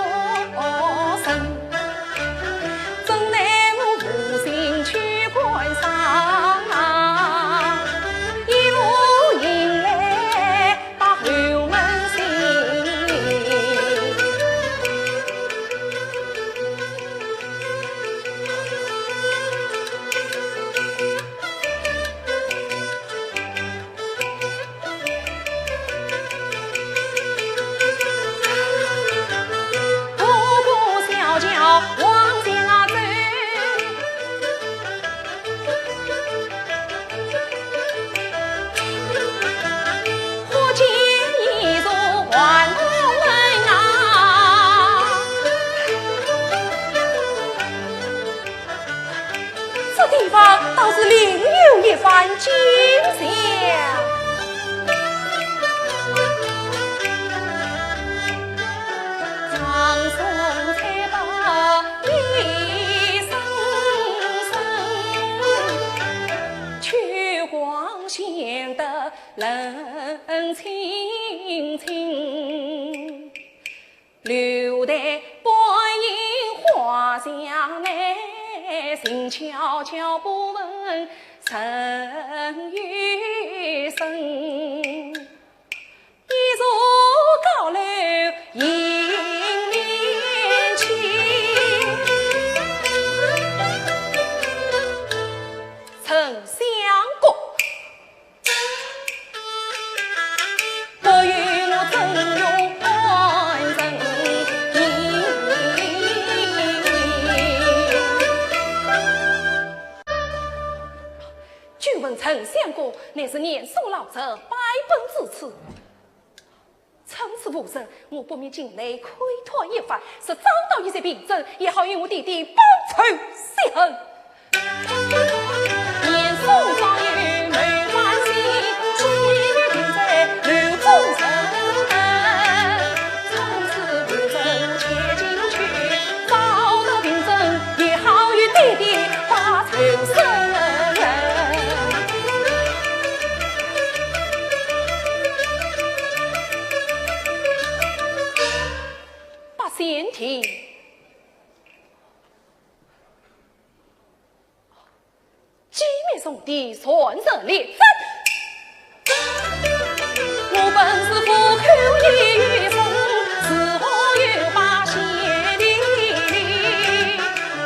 生。怎奈我无心去观赏，一路迎来把后门心。 步步小脚往前啊走，忽见一座万宝门啊。 这地方倒是另有一番景象。长松翠柏一声声，秋光显得冷清清。 楼台半倚花墙内，静悄悄不闻人语声。一座高楼迎面起，沉香阁。 不与我争用官人名。久闻沉香阁，乃是年数老者，败本之处。 趁此无人，我不免进来窥探一番，若找到一些凭证，也好与我爹爹报仇雪恨。严嵩早有谋反心，今日定在楼中城。趁此无人，我且进去，找到凭证，也好与爹爹报仇雪恨。 八仙亭。鸡鸣凤啼，乱石裂阵。我本是虎口一生，如何又把邪离离？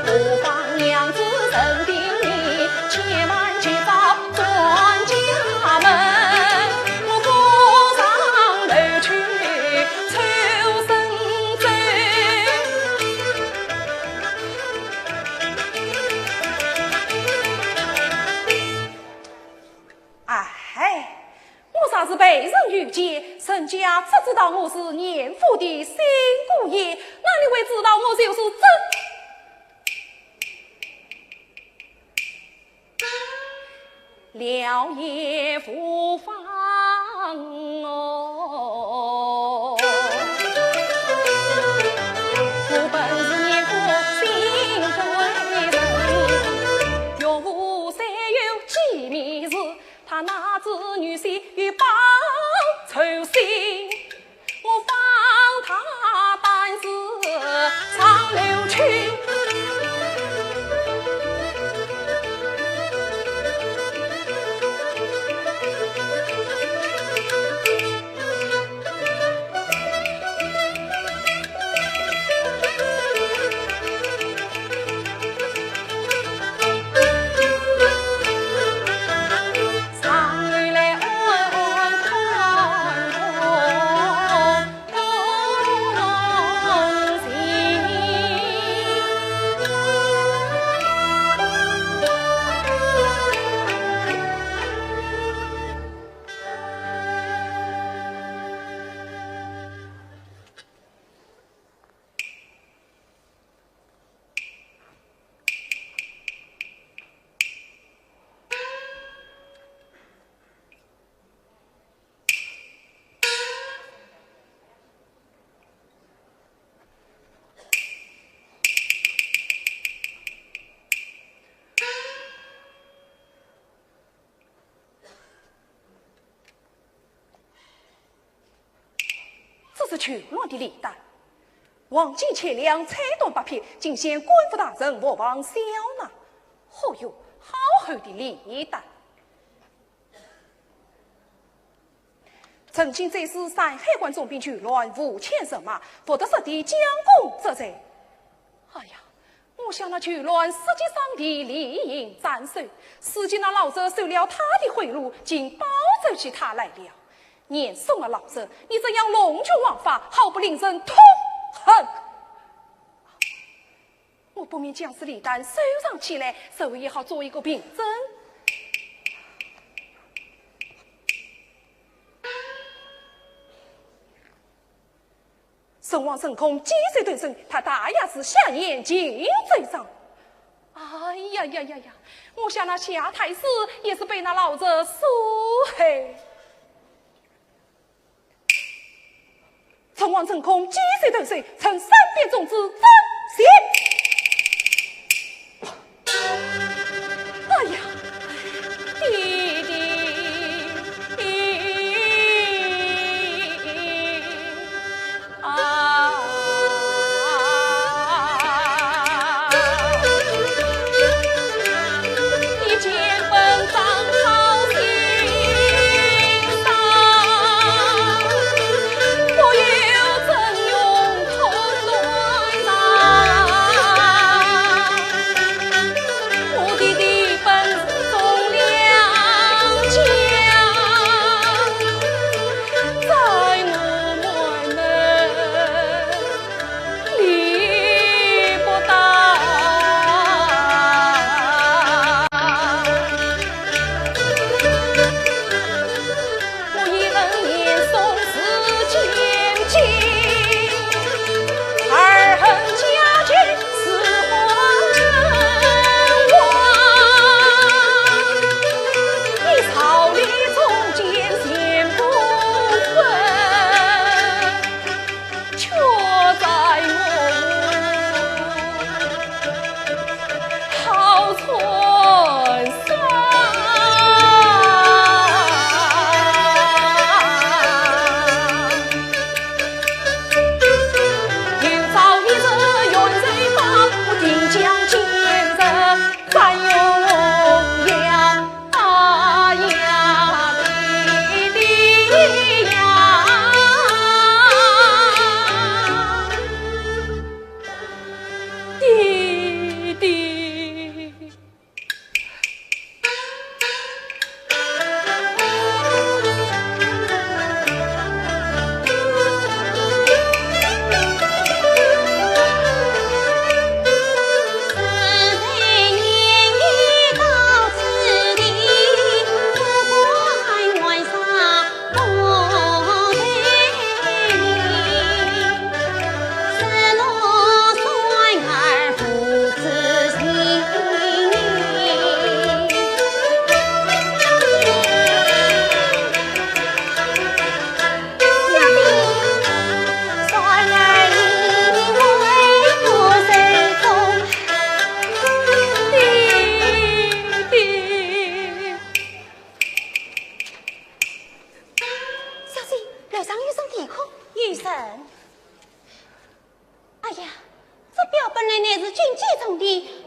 何妨娘子身定你，且莫遇见，人家只知道我是严府的新姑爷，哪里会知道我就是真了也无妨哦。我本是严府新贵人，岳父虽有几面事， 他那子女婿与报仇心，我放他单是上流去。这是全乱的礼单，黄金千两，彩缎八匹，敬献官府大人莫忘小呢。哦哟，好厚的礼单！曾经在世山海关总兵邱鸾五千人马，夺得实地将功折罪。哎呀， 我想那邱鸾实际上的利益斩首，实际那老贼收了他的贿赂，竟保奏起他来了。严嵩啊老贼，你这样弄权枉法，好不令人痛恨！我不免将这礼单收藏起来，日后也好做一个凭证。 唇亡唇空，几岁动身，他大爷是下年进奏章。哎呀呀呀呀！我想那夏太师也是被那老贼所害。唇亡唇空，几岁动身，呈三边总制，遵行。 哎呀，爹爹啊！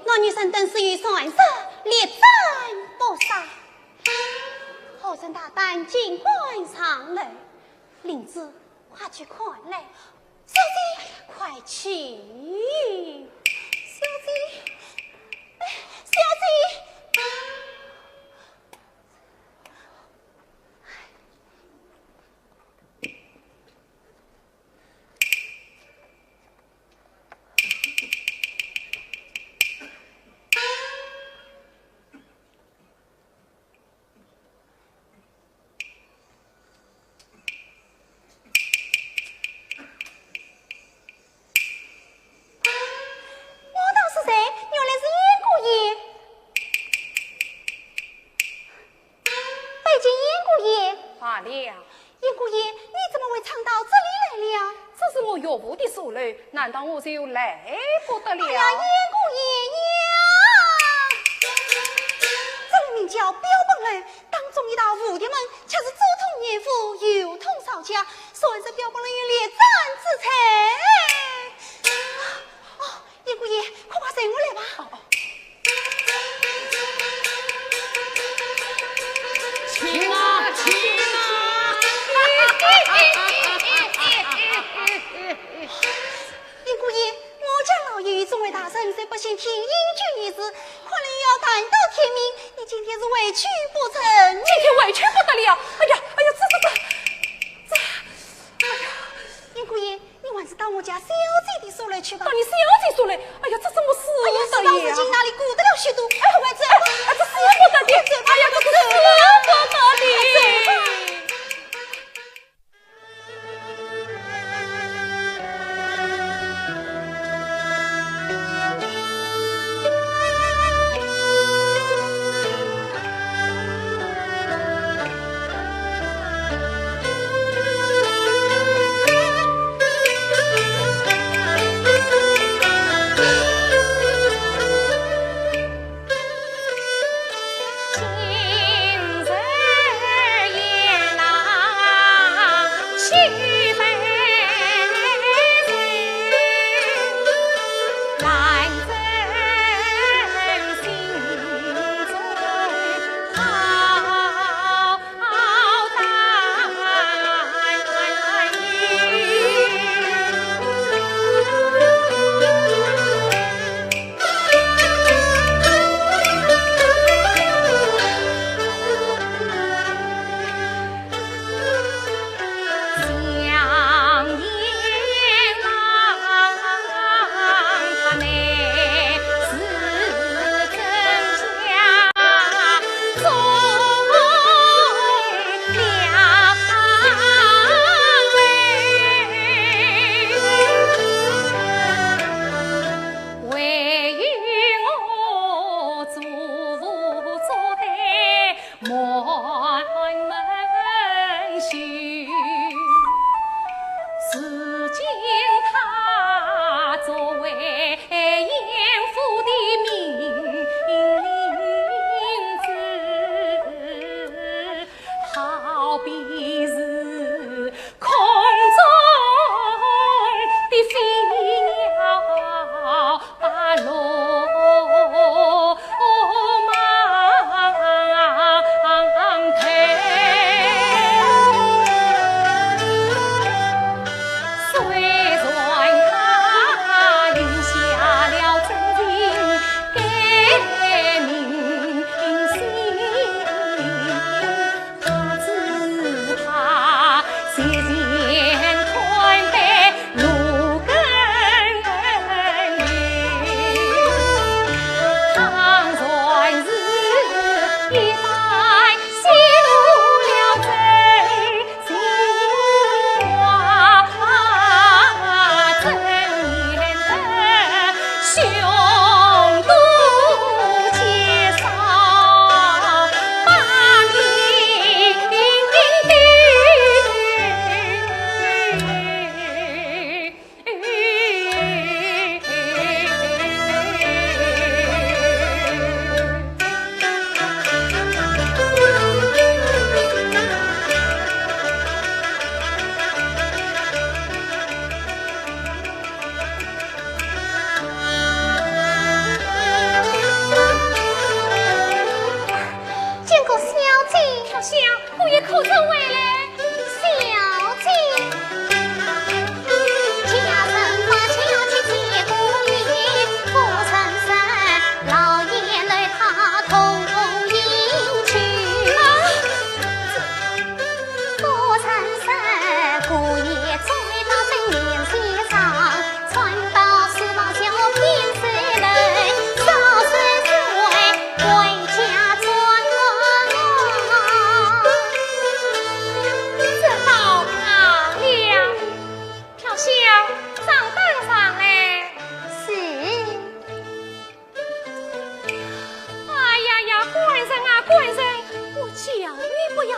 我女生等死于船上，力战不杀。后生大胆尽管上楼，林子，快去看来。小姐，快去。小姐，哎，小姐。我道是谁？原来是燕姑爷。拜见燕姑爷。罢了。燕姑爷，你怎么会闯到这里来了？这是我岳父的所楼，难道我就来不得了？哎呀，燕姑爷呀！这里名叫标本楼，当中一道蝴蝶门，却是左通严府，右通曹家，说是标本楼有力战之才。哦，燕姑爷，快快随我来吧。哦，哦。请啊，请啊！燕姑爷，我家老爷与众位大臣在北县听英军一事，看来又要谈到天明，你今天是回去不成。今天回去不得了！哎呀，哎呀，这，这，这，这，哎呀，燕姑爷，你还是到我家小姐的所楼去吧。到你小姐所楼？哎呀，这怎么使得呀？哎呀，世上事情哪里顾得了许多？哎，快走吧。哎，这使不得的。快走吧，哎呀，这使不得的。快走吧。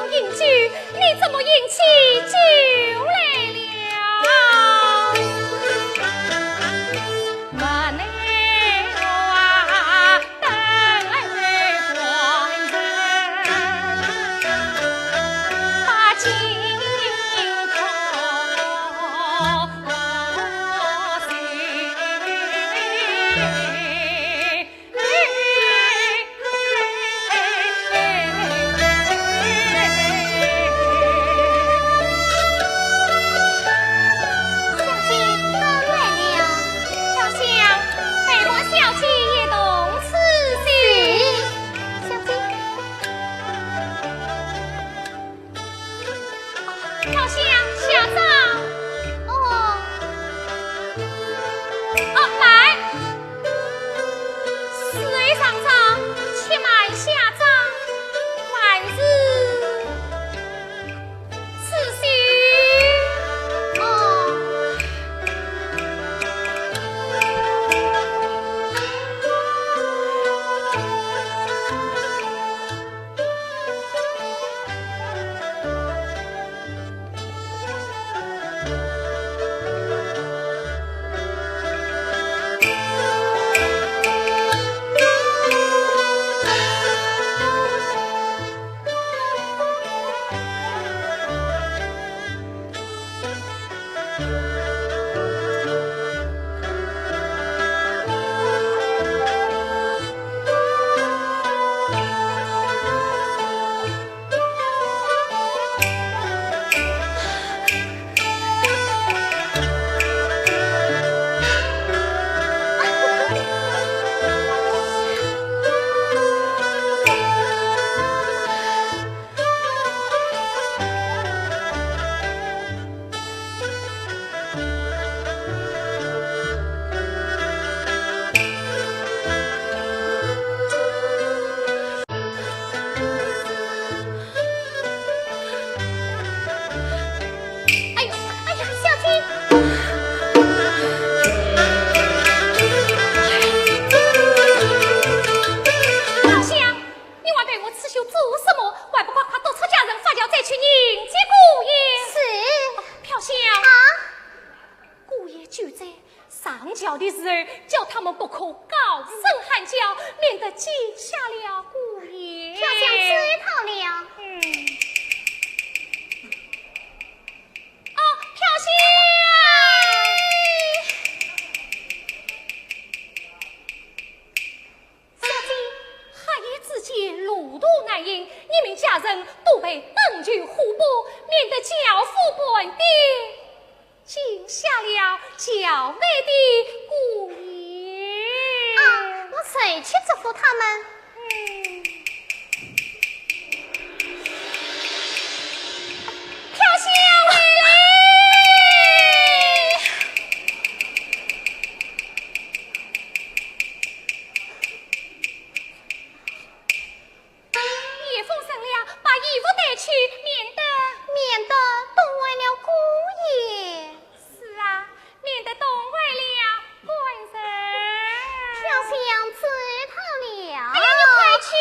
饮酒，你怎么饮起酒来了？小姐，我来了。飘香，陪我小姐一同吃酒。是。小姐。 飘香，下妆。哦。哦，慢。侍卫上妆，且慢下妆。慢事。吃酒。哦。 哎呦，哎呀，小姐！飘香，你还陪我刺绣做什么？还不快快拖出家人发轿，再去迎接姑爷！是。飘香。啊？ 姑爷就在上轿的时候，叫他们不可高声喊叫，免得惊吓了姑爷。飘香知道了。嗯。哦，飘香！小姐，黑夜之间路途难行，你们家人多备灯球火把，免得轿夫半点 惊吓了轿内的姑爷。啊，我随去嘱咐他们。嗯。飘香回来。夜风冷了，把衣服带去，免得，免得冻坏了姑爷。是啊，免得冻坏了官人。飘香知道了。哎呀，你快去！是。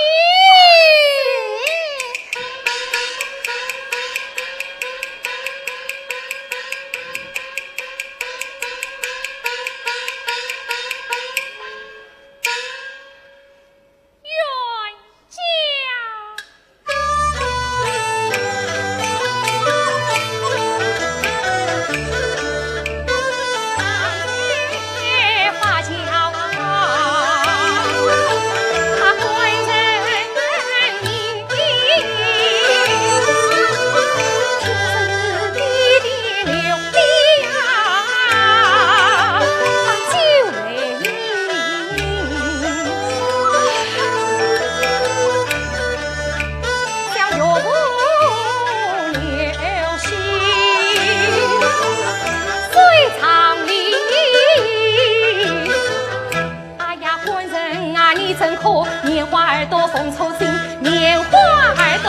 哎呀，官人啊，你真可，拈花儿朵风初醒，拈花儿朵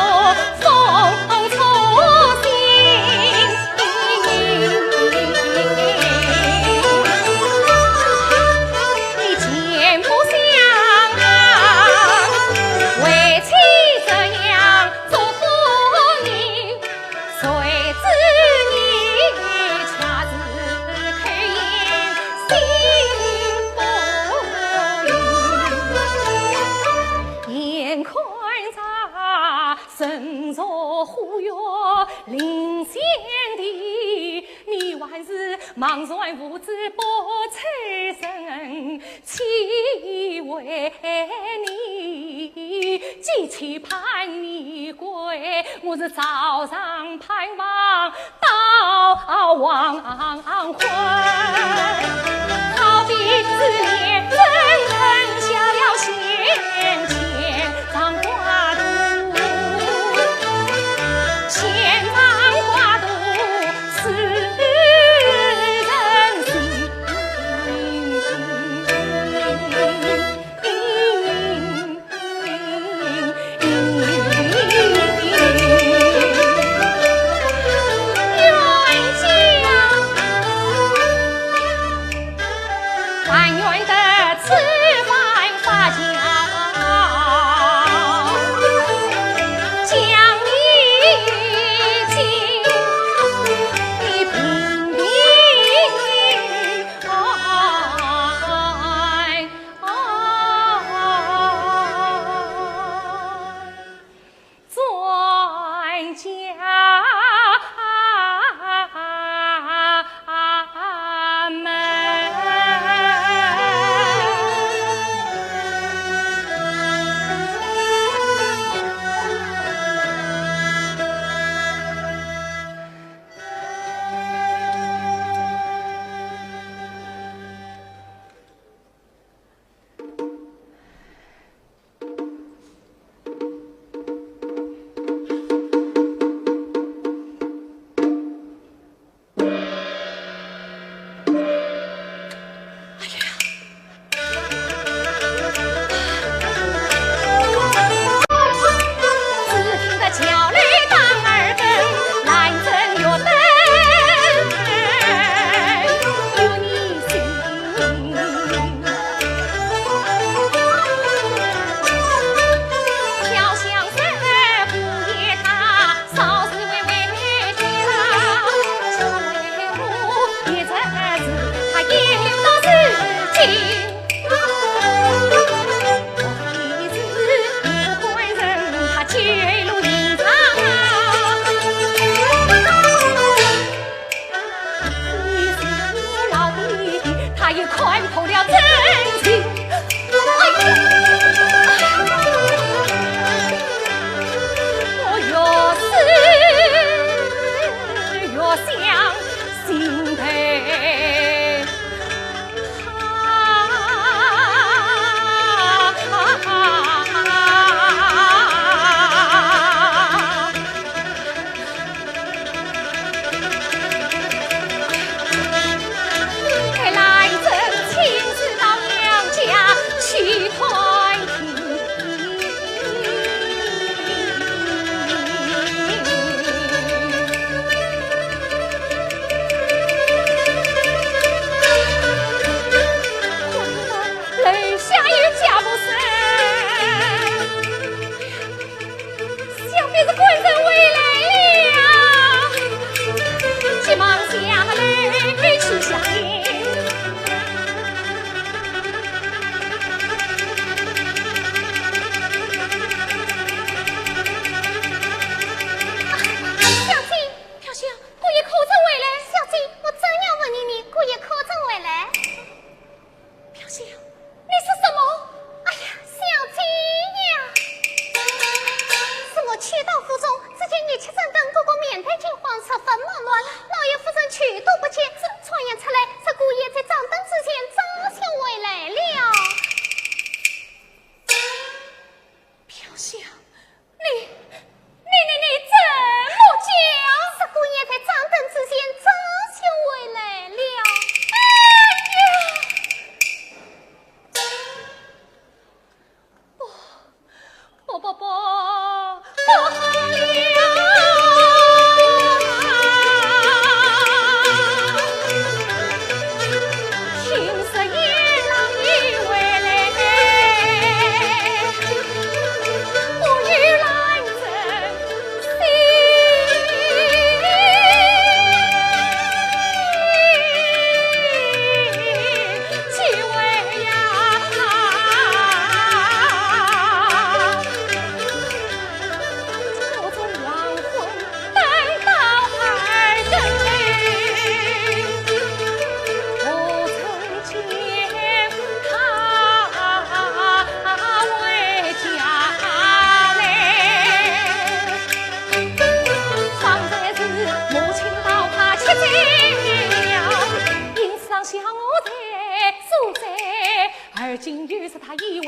风初醒。你前不想啊，为妻这样祝福你。忽遇临仙地，你还是茫然无知不知深，岂为你几期盼你归？我是早上盼望到黄昏，好比是年真曾笑了先前 长寡肚，先长寡肚是人心。冤家。 但愿得此番发家，将你请，你平平安安。 转家门。他也看破了真情。哎呀，我越思越伤心头。楼下有脚步声。 想必是官人回来了，急忙下楼去相迎。啊，小姐，飘香，姑爷可曾回来？小姐，我正要问你呢，姑爷可曾回来？ 飘香，你说什么？哎呀，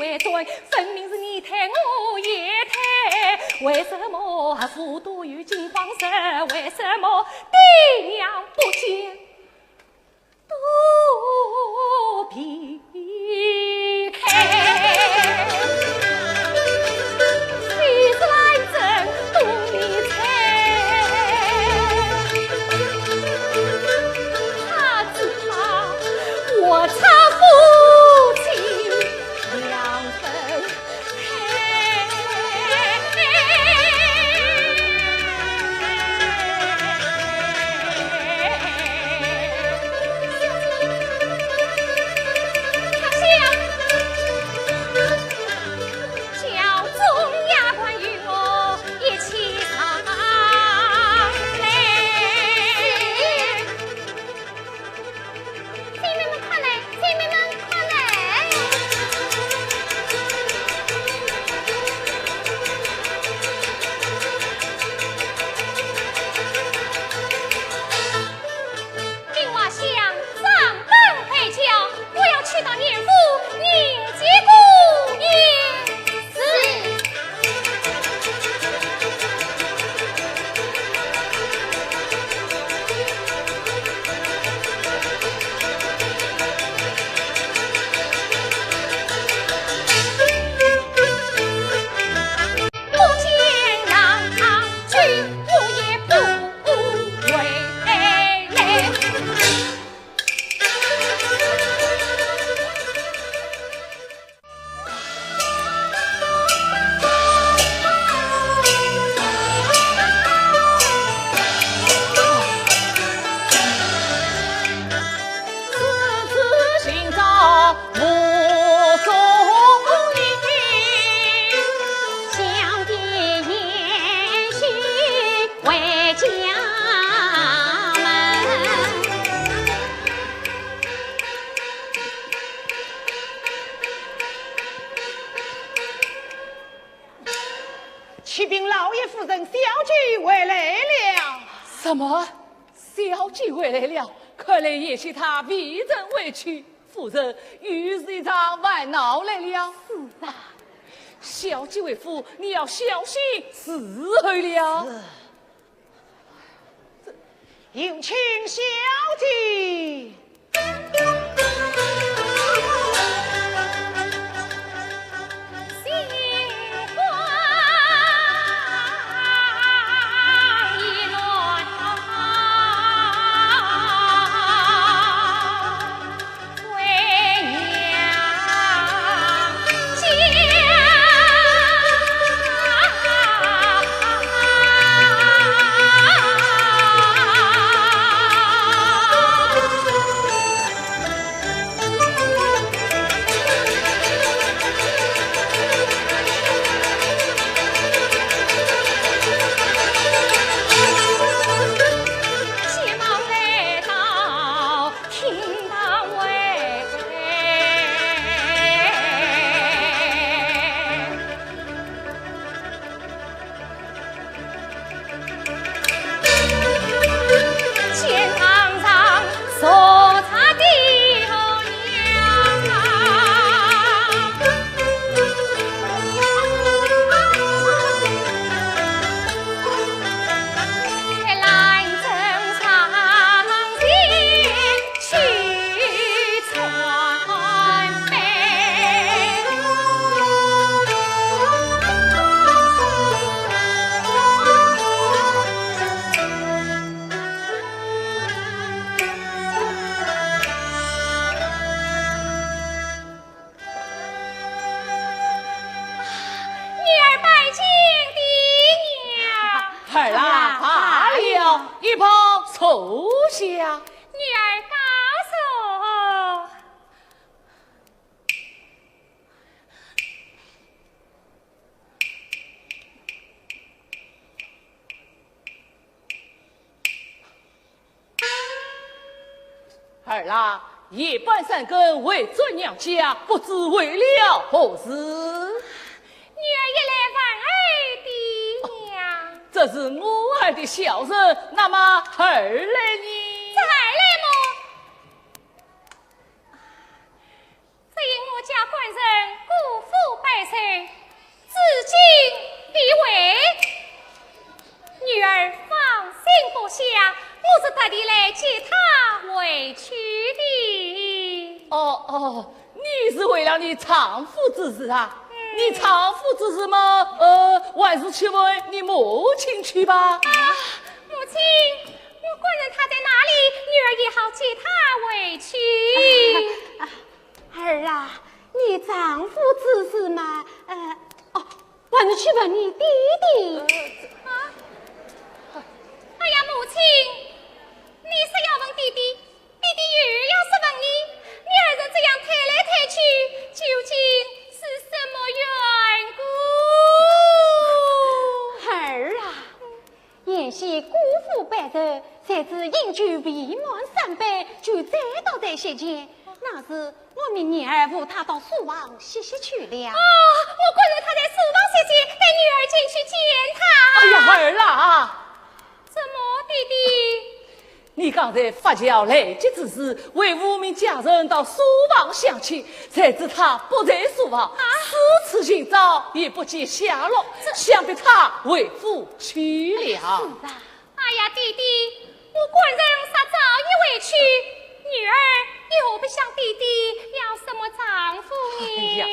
为尊，分明是你推我也推，为什么父都有金黄色？为什么爹娘不见肚皮开？其实兰贞懂你猜，他知道我差夫妻两分开。他想叫众丫鬟与我一起上来。 姐妹们快来，姐妹们快来！令娃想上班回家，我要去到年府，年见姑爷。是。 启禀老爷夫人，小姐回来了。什么？小姐回来了？看来也许她未曾回去。夫人，又是一场烦恼来了。是啊。小姐回府，你要小心伺候了。是。 有请小姐。女儿拜见爹娘。儿啊，罢了，一旁坐下。女儿告坐。 儿啊，夜半三更回转娘家，不知为了何事？女儿也来问候爹娘。这是我儿的孝顺，那么儿来呢？这儿来么？只因我家官人过你丈夫之事啊？嗯。你丈夫之事嘛，呃，还是去问你母亲去吧。啊，母亲，我官人他在哪里？女儿也好接他回去。啊，儿啊，你丈夫之事嘛，呃，哦，还是去问你爹爹。啊？哎呀，母亲，你是要问爹爹，爹爹又要是问你，你二人这样推来推去，究竟是什么缘故？儿啊，贤婿过府拜寿，才知饮酒未满三杯，酒醉倒在席前，那是 我命女儿扶他到书房歇息去了。哦，我官人他在书房歇息，待女儿进去见他。哎呀，儿啊！怎么，爹爹？你刚才发轿来及之时，为父命家人到书房相请，谁知他不在书房，啊？四处寻找也不见下落，想必他回府去了。是啊。 哎呀，爹爹，我官人若早已回去，女儿又何必想爹爹要什么丈夫呢？哎呀，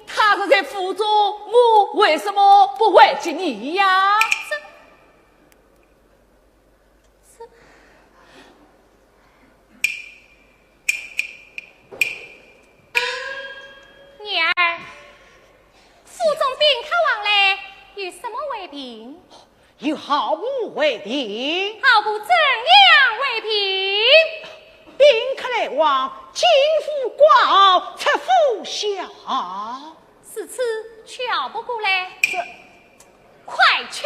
他若在府中，我为什么不回见你呀？这，这，女儿，府中宾客往来，有什么回禀？ 有好仆回禀。好仆怎样回禀？宾客来往，进府挂号，出府销号。如此，叫好仆过来。这，快去。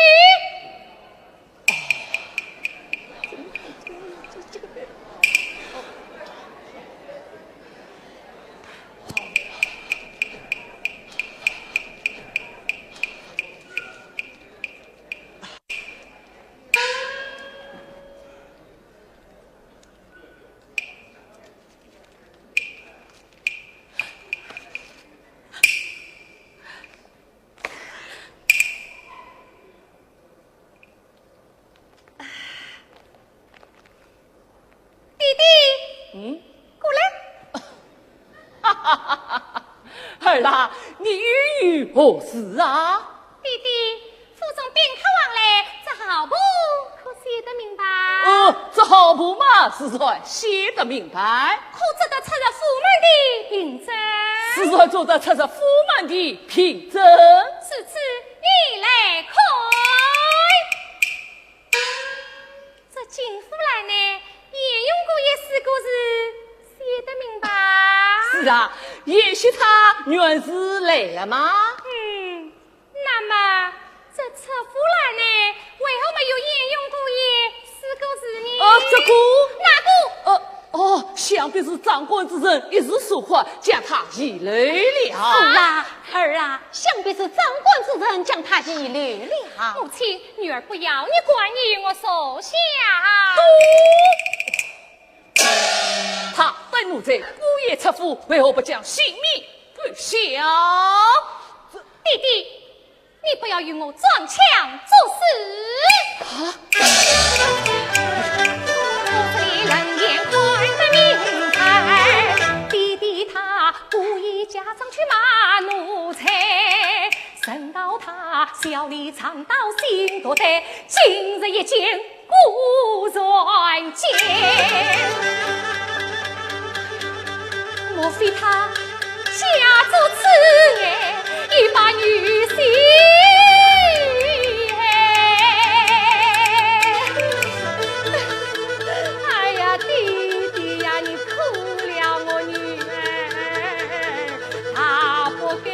爹爹，嗯？过来。儿啊，你又有何事啊？爹爹，府中宾客往来，这好仆可写得明白？哦，这好仆嘛，自然写得明白。可做得出入府门的凭证？自然做得出入府门的凭证。如此，你来看。 这金福兰呢，鄢荣姑爷四个字写得明白？是啊，贤婿他原是来了吗？嗯，那么这出福兰呢，为何没有鄢荣姑爷四个字呢？哦，这个，哪个？呃，哦，想必是掌管之人一时疏忽，将他遗漏了。是啦，儿啊，想必是掌管之人将他遗漏了。母亲， 女儿不要你管，你与我坐下。他等奴才，姑爷出府，为何不将姓名报晓？爹爹，你不要与我装腔作势。啊？ 哎呀，爹爹呀，你 可怜我女儿，她不该。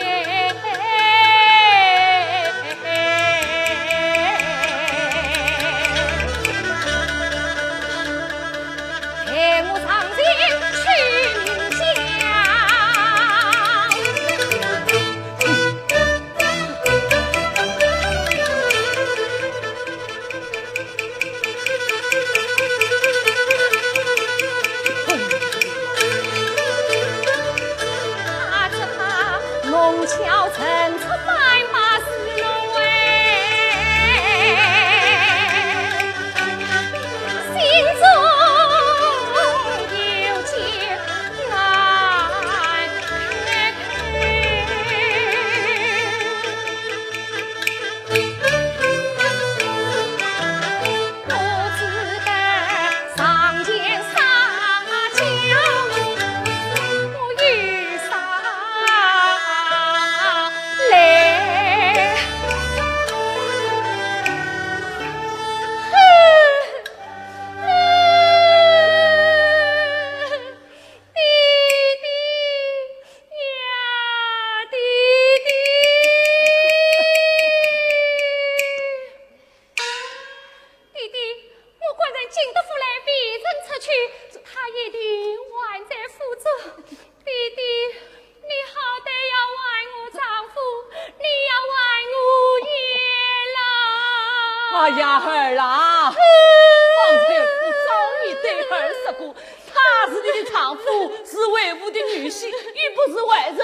待我上前去迎香。哎呀，儿啊，方才我早已对儿说过，她是你的丈夫，是为父的女婿，又不是外人，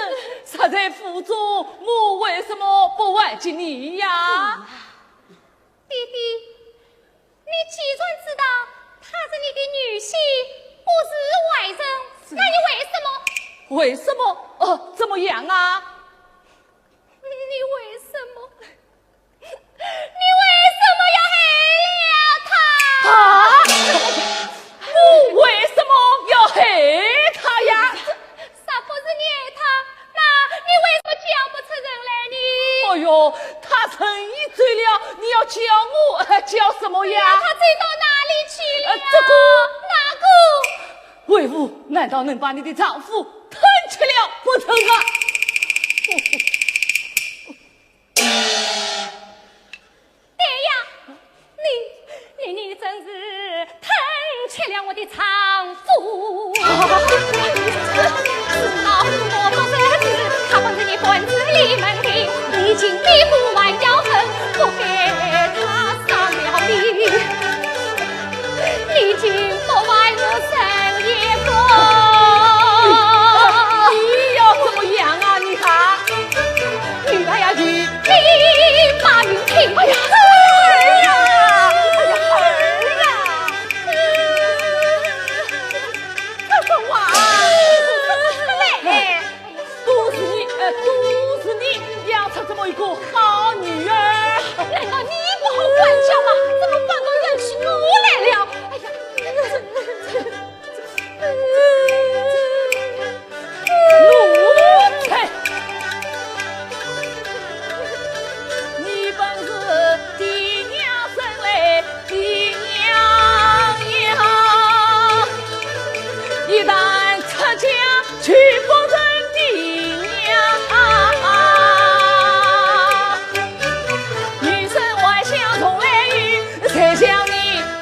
她在府中，我为什么不还给你呀？爹爹，你既然知道她是你的女婿，不是外人，那你为什么？为什么？哦，怎么样啊？你为什么？你为什么要害了她？啊？我为什么要害她呀？若不是你害她，那你为什么叫不出人来呢？哎呦，她人已走了，你要叫我，呃，叫什么呀？那她走到哪里去了？呃，这个，那个，为父难道能把你的丈夫吞吃了不成啊？对呀，你，你，你真是吞吃了我的丈夫。是老夫我不仁慈，她本是你官子里门的，你竟比父还要狠，不该她伤了你，你竟不还我身一个。你要怎么样啊？你看，你还要去 你马云平。哎呀，儿啊！哎呀，儿啊！这个话，哎，都是你，呃，都是你养出这么一个好女儿。难道你不好管教吗？怎么反过来气我来了？哎呀，这，这， 奴才！你本是爹娘生来的娘呀，一旦出家就不成爹娘。女生外向从来有，谁像你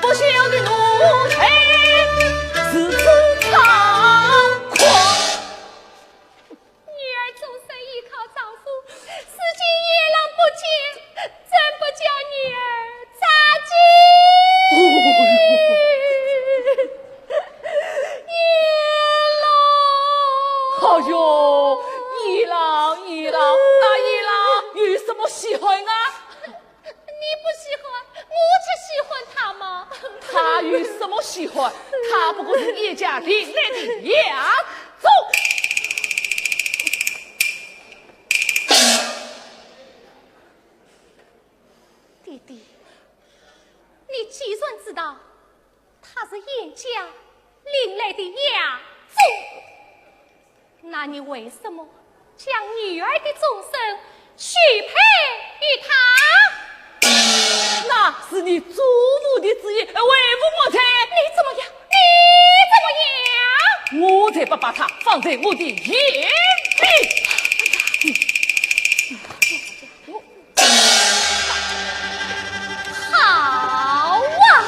不孝的奴才，如此猖狂。女儿终身依靠丈夫，如今鄢郎不见，怎不叫女儿着急？哦哟。鄢郎，鄢郎，那鄢郎有什么稀罕啊？ 你不稀罕，我就稀罕她嘛。她有什么稀罕？她不过是鄢家领来的养种。爹爹，你既然知道她是鄢家领来的养种， 那你为什么将女儿的终身许配于她？那是你祖父的旨意，为父莫才。你怎么样？你怎么样？我才不把她放在我的眼里。 好啊！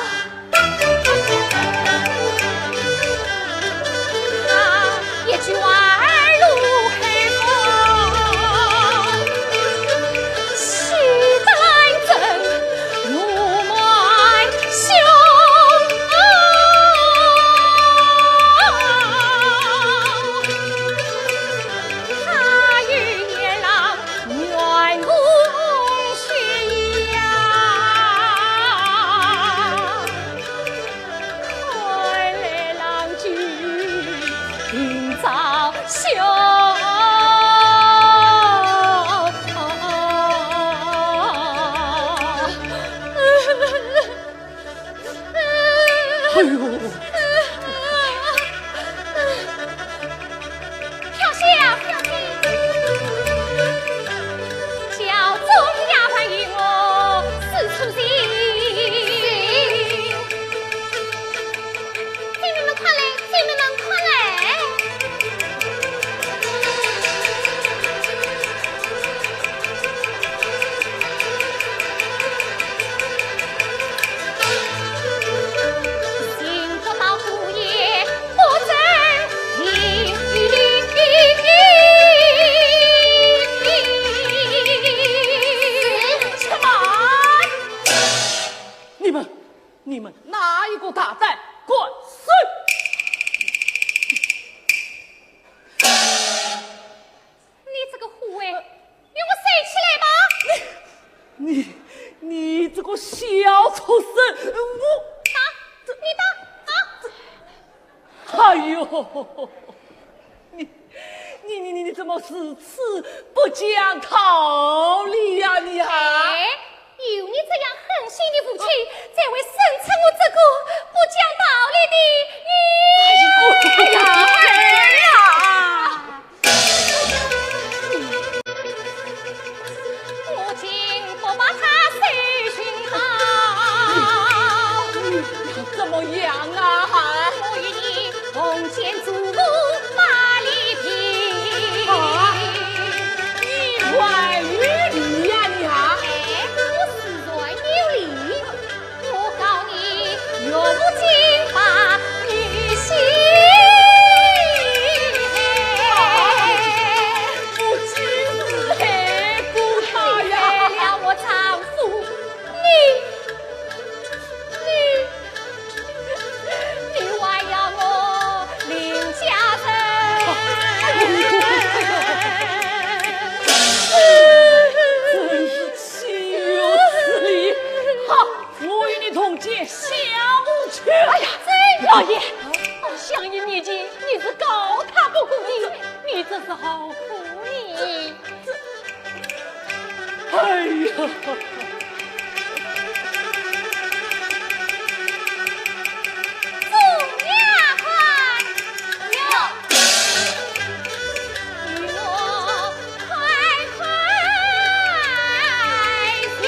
哪一个大胆，敢说？你这个虎威，与我收起来吧！你，你，你这个小畜生，我……打，你打，打！哎呦，你，你，你，你，你怎么如此不讲道理呀，你啊？哎，有你这样狠心的父亲，才会生出我这个不讲道理的女儿。哎呀，哎呀！我竟不把她收寻好。怎么样啊？我与你同前祖母把礼平。啊？你还有理呀，你啊？哎，我自然有理。我告你，岳父竟把女婿害。啊，不知是害过他呀。害了我丈夫，你，你，你还要我林家人？真是岂有此理！好，我与你同见相母去。哎呀，老爷，哦，相爷面前你是高抬不过的，你这是何苦呢？哎呀！众丫鬟，有，与我快快进。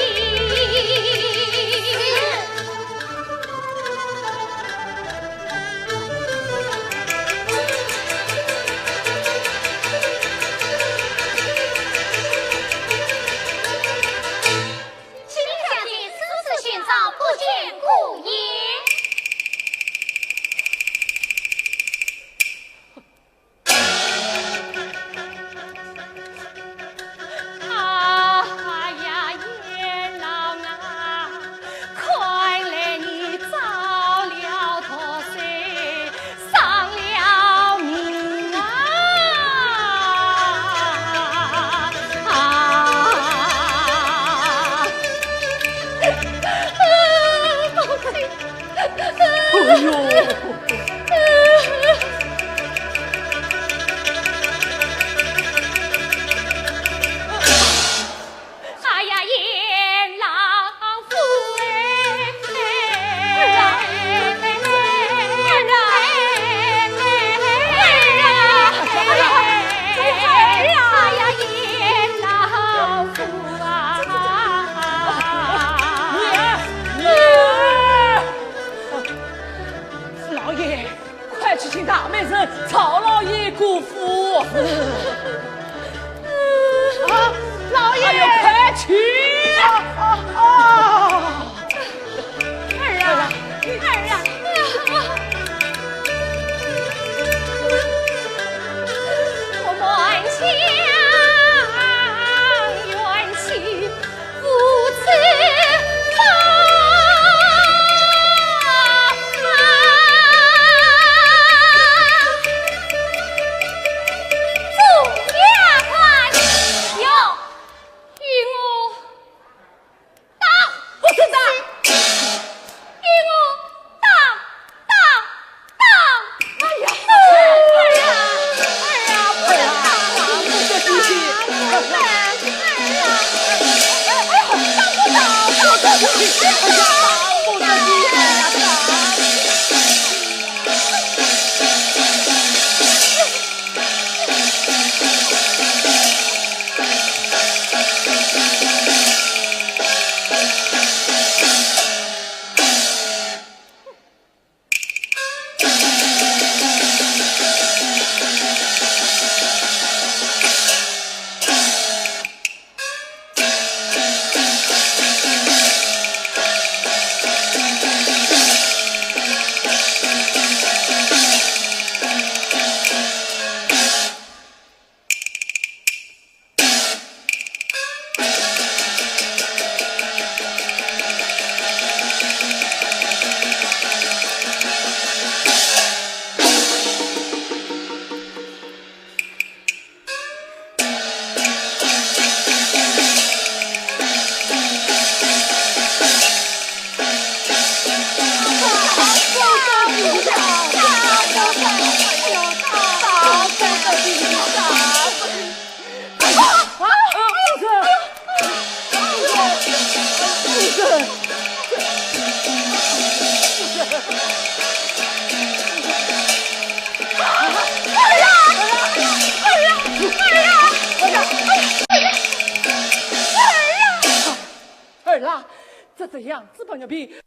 这，这样子吧，玉娣，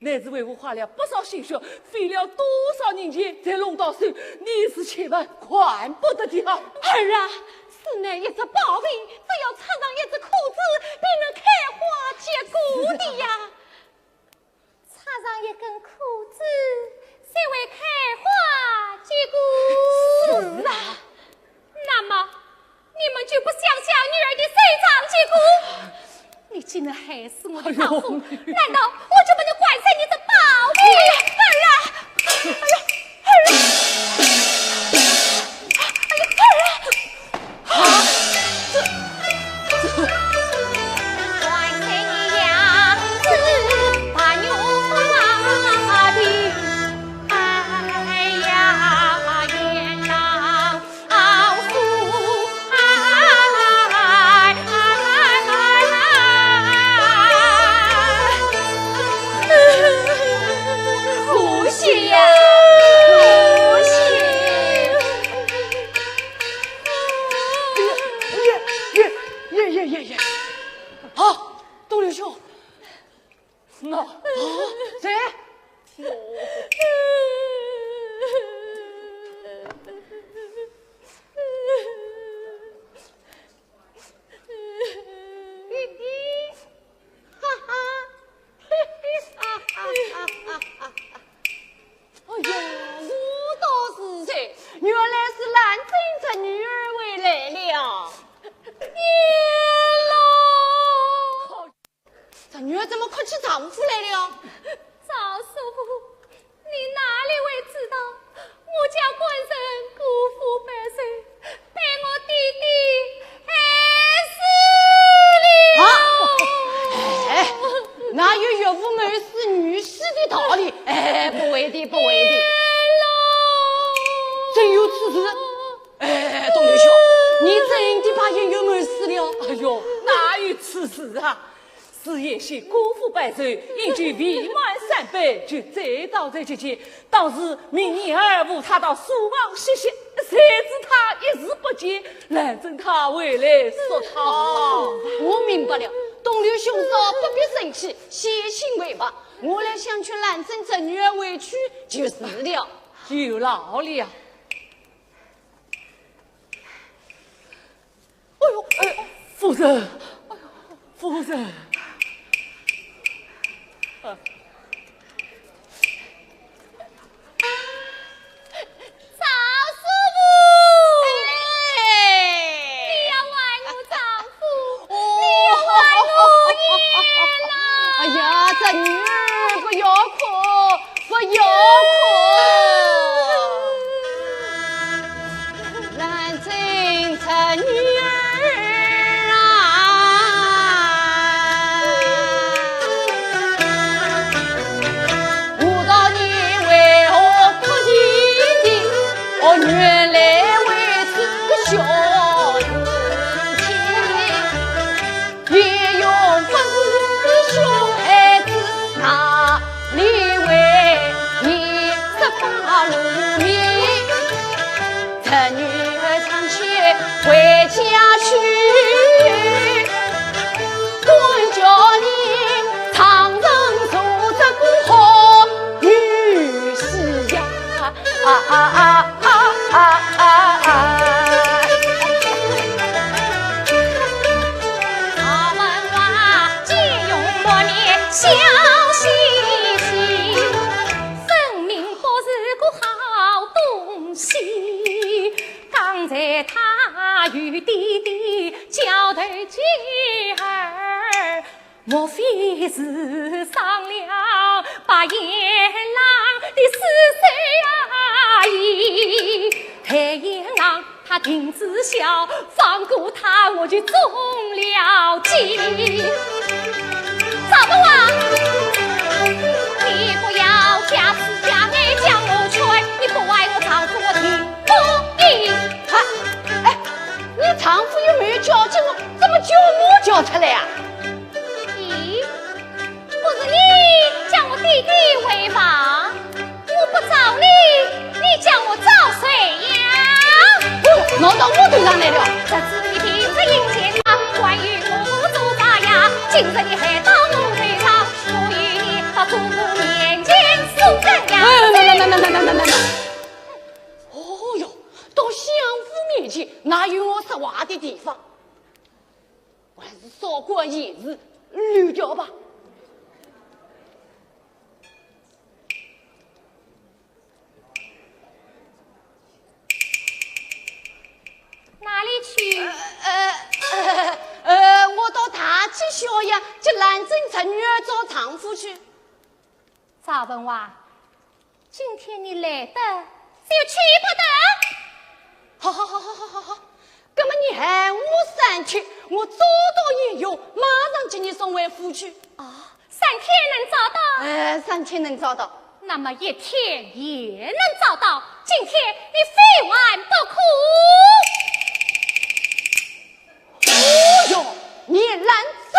乃是为父花了不少心血，费了多少银钱才弄到手，你是千万看不得的啊！儿啊，此乃一只宝贝，只要插上一只枯枝，便能开花结果的呀。插上一根枯枝，就会开花结果。是啊。那么，你们就不想想女儿的收场结果？你竟然害死我的丈夫，哎呦，难道我就不能还给你这宝贝？儿啊，儿啊，儿啊，儿啊！啊，这，这，可惜呀，可惜。耶，耶，耶，耶，耶，耶。啊，东刘兄。啊，啊，谁？弟弟，哈哈，哈哈哈哈哈哈。哎呀，我道是谁，原来是兰贞侄女儿回来了。爹啦！侄女儿怎么哭起丈夫来了？赵叔父，你哪里会知道，我家官人辜负百岁，被我弟弟害死了。啊？哎，哪有岳父谋死女婿的道理？哎，不会的，不会的。真有此事？哎，东刘兄，你真的把冤冤谋死了？哎呦，哪有此事啊？ 是贤婿辜负百岁，因为未满三百就醉倒在其间。当时命你二父他到书房歇息，谁知他一日不见，兰贞她回来说他。哦，我明白了，东刘兄嫂不必生气，先行回吧。我来想劝兰贞侄女儿回去就是了。有道理啊。 哎呦，哎，夫人，哎呦，夫人。啊。赵叔父，哎。你要还我丈夫，哦。你要还我爷啦！哎呀，侄女儿，不要哭。 不要哭，兰贞侄女儿啊，我道你为何哭啼啼？哦，原来为此个小事情。 也用不着兄孩子，哪里为你十八路命？侄女儿长期回家去，管教你常常做这个好女婿呀！啊啊啊！ 啊啊啊啊！赵文华借用薄面笑嘻嘻，分明不是个好东西。刚才他与弟弟交头接耳， 莫非是商量把贤郎的尸首啊移？待贤郎他停止笑，放过他我就中了计。赵文华，你不要假痴假呆将我劝，你不爱我丈夫我听不进。啊，哎，你丈夫又没有叫进我，怎么叫我叫出来啊？ 咦，不是你叫我弟弟回房，我不找你，你叫我找谁呀？哦，闹到我头上来了。这次你定是阴间啊，关于我做啥呀？今日你害到我头上，哪有我说话的地方？还是少管闲事，溜掉吧。 哪里去？呃，呃，呃，我到大街小巷去拦着侄女儿找丈夫去。赵文华，今天你来得就去不得。好好好好好好好，那么你喊我三天，我早到也有，马上给你送回府去。啊，三天能找到？哎，三天能找到。那么一天也能找到，今天你非还不可。哦哟，你烂贼！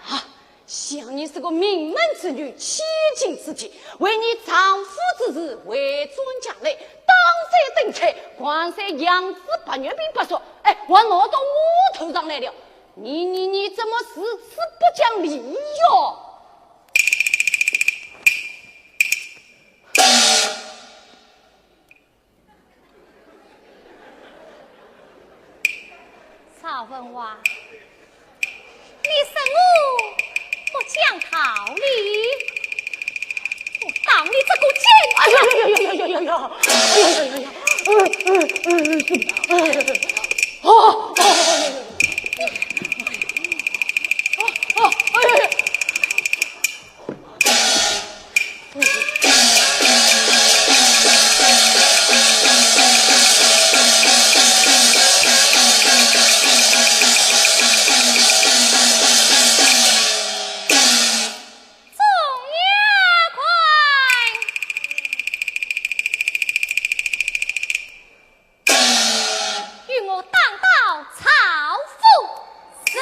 啊，想你是个名门之女，千金之体，为你丈夫之事回转家来，当街顶开，光彩样子白月饼不说，哎，还闹到我头上来了。你你你怎么如此不讲理哟？ 赵文华，你说我不讲道理，我打你这个贱人！哎呀呀呀呀呀呀呀！哎呀呀呀呀！嗯嗯嗯嗯，哦哦哦，哎呀呀！ 与我打到曹府。是。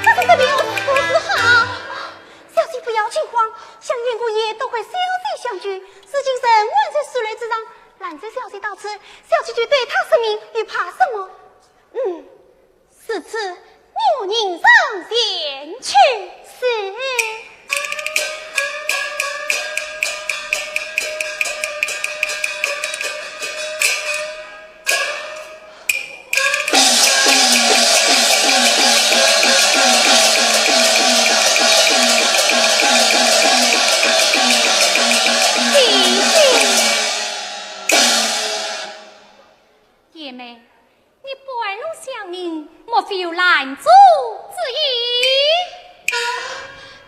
这是这边有事好。小姐不要惊慌，想冤姑爷都会小姐相救，如今人还在书楼之上，拦着小姐到此，小姐就对他说明，又怕什么？嗯，如此我人上前去。是。姐妹，你半路相迎，莫非有拦阻之意？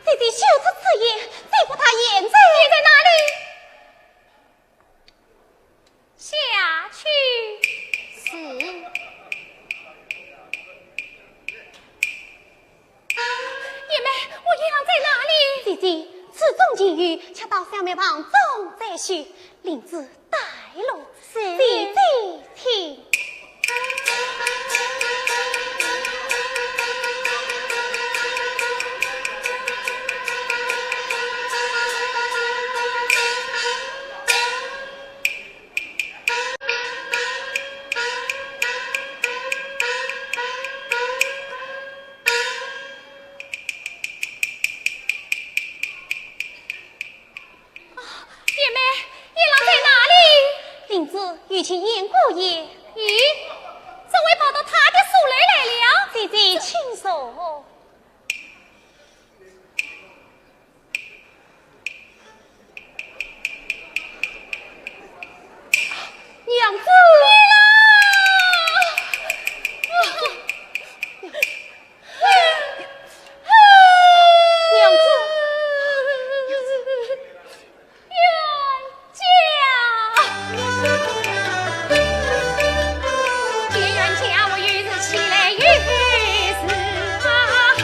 姐姐休出此言，姐夫他现在……现在哪里？ 下去。是。姐妹，我要在哪里？姐姐，此中情有，且到小庙旁种再叙，领旨带路。是。姐姐请。啊，姐妹，请严姑爷。咦，怎会跑到她的书楼来了？姐姐，请坐。娘子。娘子。 冤家。冤家，我有时起来有时恨，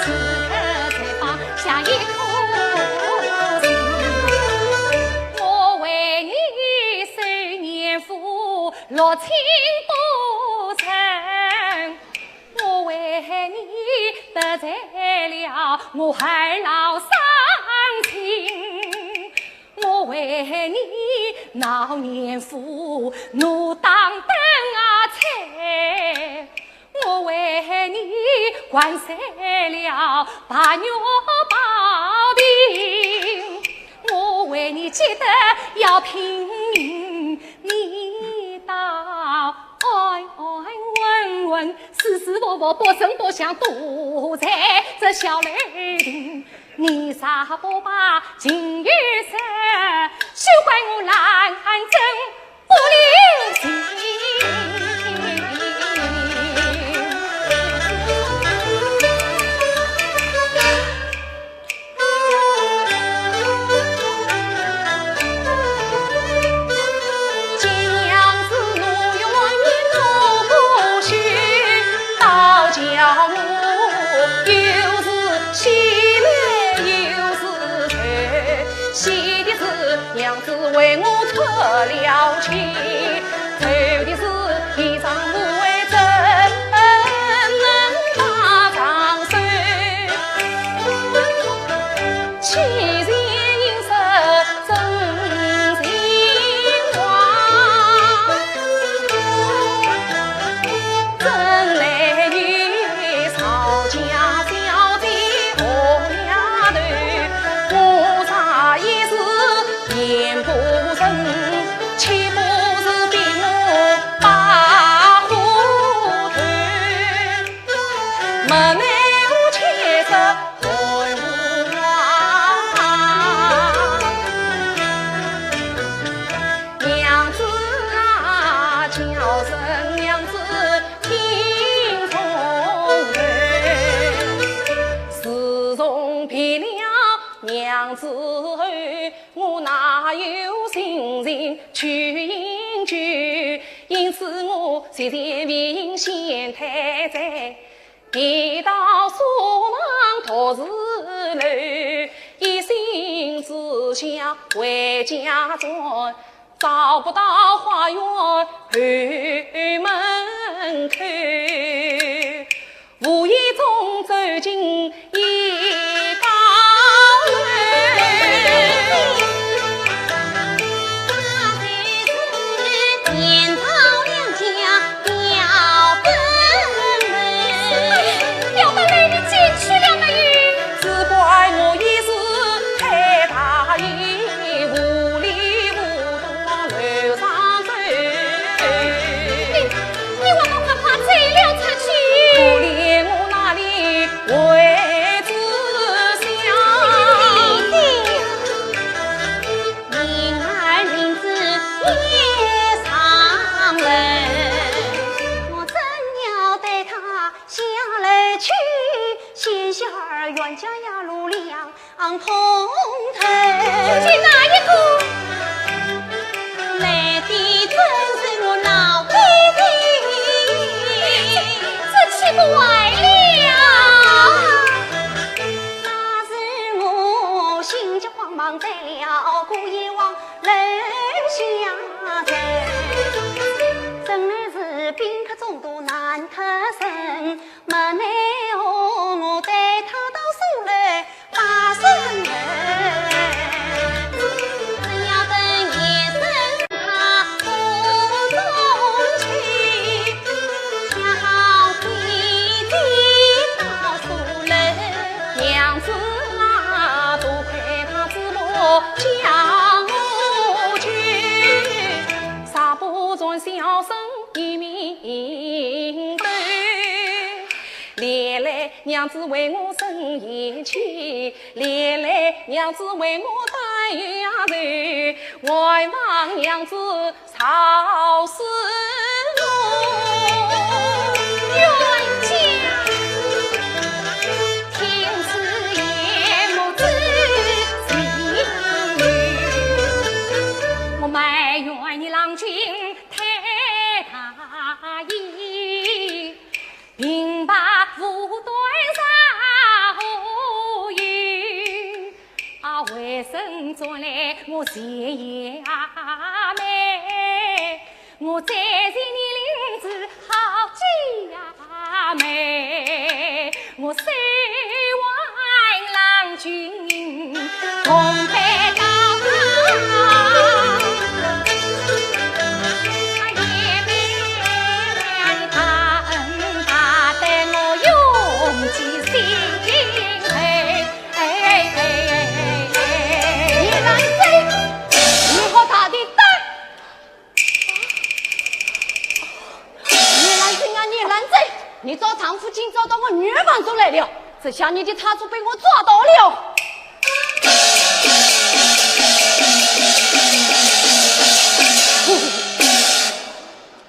此刻才放下一颗心。我为你受严府，落情不曾。 我为你得罪了我二老伤心，我为你闹严府，我当灯啊吹，我为你灌碎了白玉宝瓶，我为你急得要拼命，你倒 安安稳稳，舒舒服服，不声不响，躲在这小楼亭。你若不把情由说，休怪我兰贞不留情。 自从别了娘子后，我哪有心情去饮酒？因此我前前未行先退醉，便到书房独自楼，一心只想回家转，找不到花园后门口。 无意中走进一家门。要得来，你进去了没有？只怪我一时太大意，糊里糊涂楼上走。小生一名，连累娘子为我生厌气，连累娘子为我担忧呀愁，还望娘子饶恕我。冤家，听此言莫自欺。我埋怨你郎君 太大意，平白无端惹祸因。啊，回身转来我前夜阿妹，我再见你领子好姐呀妹，我虽还郎君 同悲到啊，也被大恩大德我用尽心力。哎，哎，哎，哎，哎，你来谁？你好大的胆！ 你兰贞啊，你兰贞，你找丈夫竟找到我女儿房中来了，这下你的差错被我抓到了。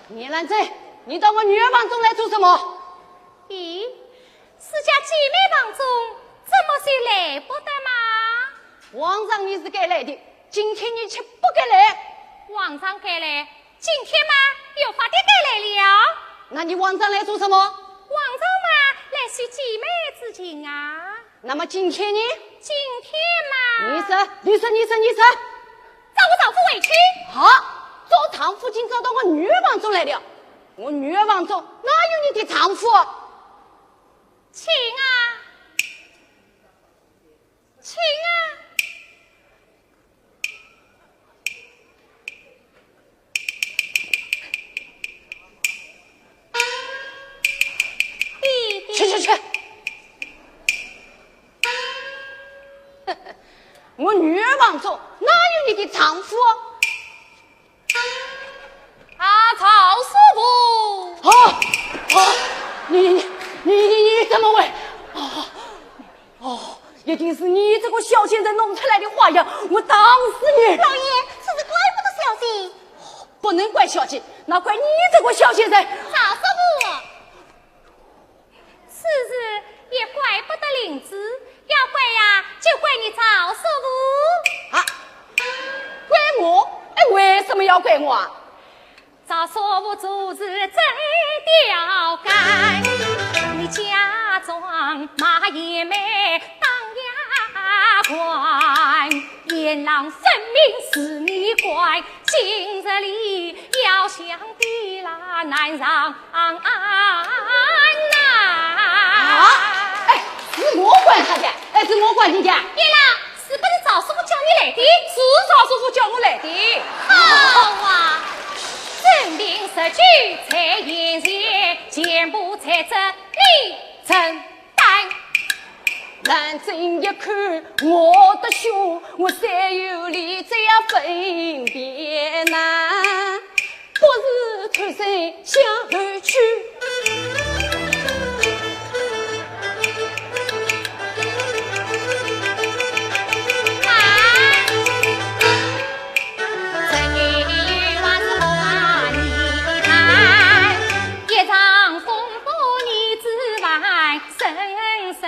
你兰贞，你到我女儿房中来做什么？咦，自家姐妹房中怎么就来不得嘛？往常你是该来的，今天你却不该来。往常该来， 今天嘛，越发的该来了。那你往常来做什么？往常嘛，来叙姐妹之情啊。那么今天呢？今天嘛，你说，你说，你说，你说。找我丈夫回去。好，找丈夫竟找到我女儿房中来了。我女儿房中哪有你的丈夫？请啊，请啊。 去，去，去！我女儿房中哪有你的丈夫？啊，赵叔父！啊，啊，你，你，你，你，你怎么会？啊， 哦，一定是你这个小贱人弄出来的花样，我打死你！老爷，此事怪不得小姐。不能怪小姐，那怪你这个小贱人。赵叔父，此事也怪不得灵子，要怪呀，就怪你赵叔父。啊，怪我？哎，为什么要怪我啊？ 赵叔父做事真刁蛮，你假装卖野卖当丫鬟，贤郎分明是你惯，今日里要想的啦难上岸呐。啊？哎，是我惯他的，哎，是我惯你的。贤郎， 是不是赵叔父叫你来的？是赵叔父叫我来的。好啊，真凭实据在眼前，全部在这里承担。兰贞一看我的凶，我才有理这样分辨呐。 不是出身下流去。啊，这女娃是花里看，一场风波你只烦生死，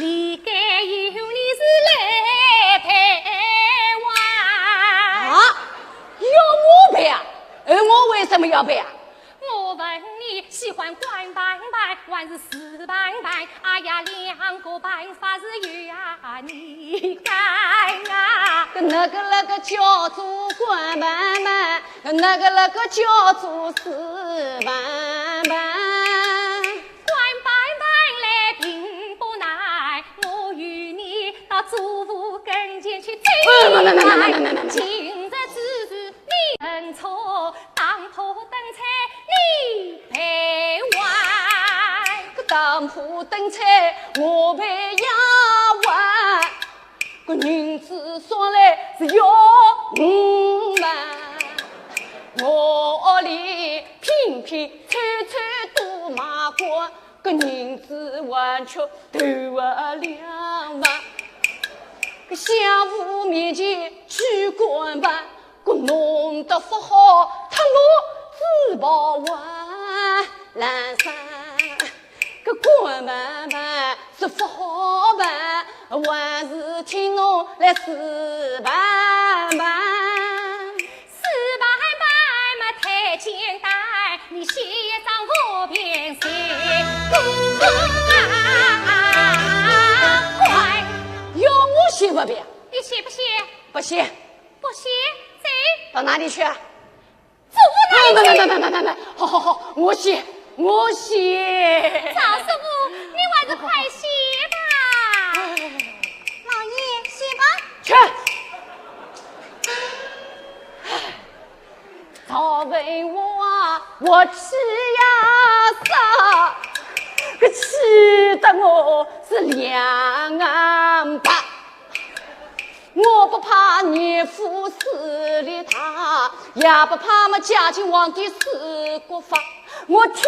理该由你是来赔还。啊？ 要我赔啊？呃，我为什么要赔啊？我问你，喜欢官办办还是私办办？哎呀，两个办法是有啊，你讲啊。那个那个叫做官办办，那个那个叫做私办办。官办办来并不难，我与你到祖父跟前去追问。今日之事 你认错，打破灯彩你赔还。搿打破灯彩我赔也还，搿银子送来是要五万，我里拼拼凑凑多买官，搿银子还缺头啊两万。搿下午面前去官办，搿弄得勿好，脱落只跑还烂山。搿官办办是勿好办，还是听侬来试办办。 四百万么太简单，你写一张发票写个快。要我写发票？你写不写？不写。不写，走。到哪里去啊？走哪里去？慢慢慢慢慢慢，好好好，我写，我写。赵师傅，你还是快写吧。老爷，写吧。去。 赵文华啊，我气呀杀，搿气得我是两眼白。我不怕岳父势力大，也不怕么嘉靖皇帝势国法。我天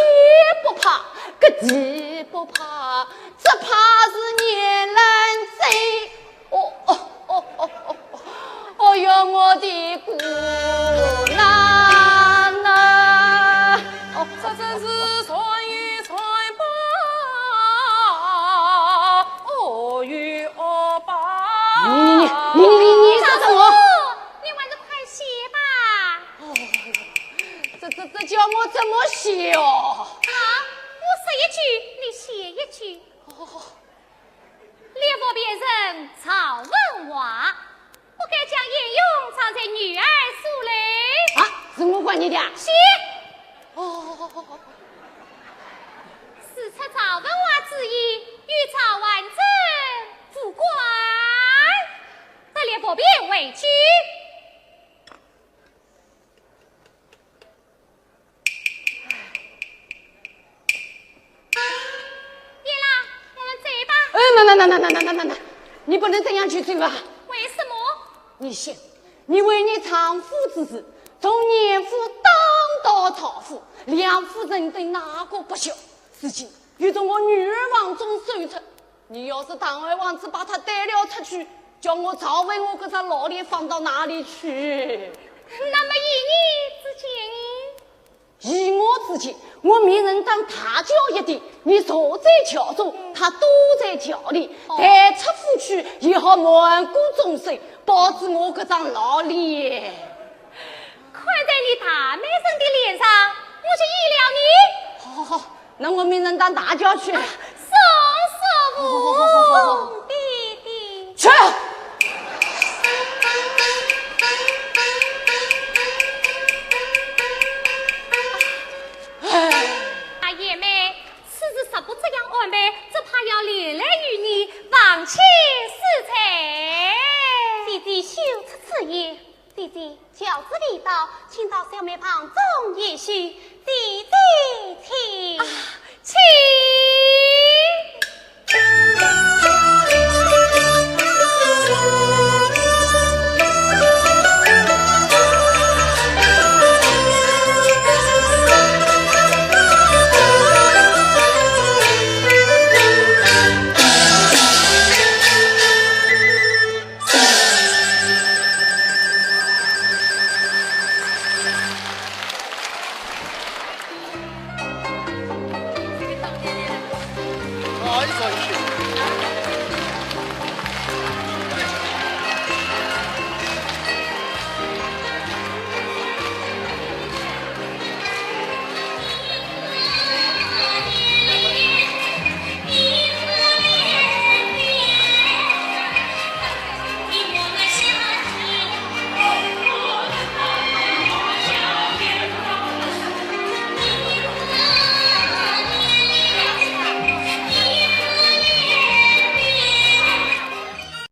不怕，搿地不怕，只怕是严兰贞。 哦哦哦哦哦，哦哟，我的姑娘呐！哦，这真是善有善报，恶有恶报。你你你你你你这怎么？赵叔，你还是快写吧。哦，这这这叫我怎么写哦？啊，我说一句，你写一句。哦。 列府别人赵文华，不该将鄢荣葬在女儿苏楼。啊，是我管你的啊？是。哦。事出赵文华之意，与赵婉贞无关。得列府别回去。 鄢郎，我们走吧。哎，慢慢慢慢慢慢慢慢慢，你不能这样去走啊！为什么？你想，你为你丈夫之事，从严府打到赵府，两府人等哪个不晓？如今又从我女儿房中搜出，你要是堂而皇之把她带了出去，叫我赵文华搿张老脸放到哪里去？那么依你之见？ 依我之见，我命人打大轿一点，你坐在轿中，他躲在轿里，哦。抬出府去，也好瞒过众生，保住我搿张老脸。看在你大美人的脸上，我就依了你。好好好，那我命人打大轿去。啊，送叔父。好好好好好好。弟弟。去。 啊，贤妹，此事若不这样安排，只怕要连累于你，望且恕罪。姐姐休出此言。姐姐，轿子未到，请到小妹房中歇息。姐姐请。啊，请。 哎，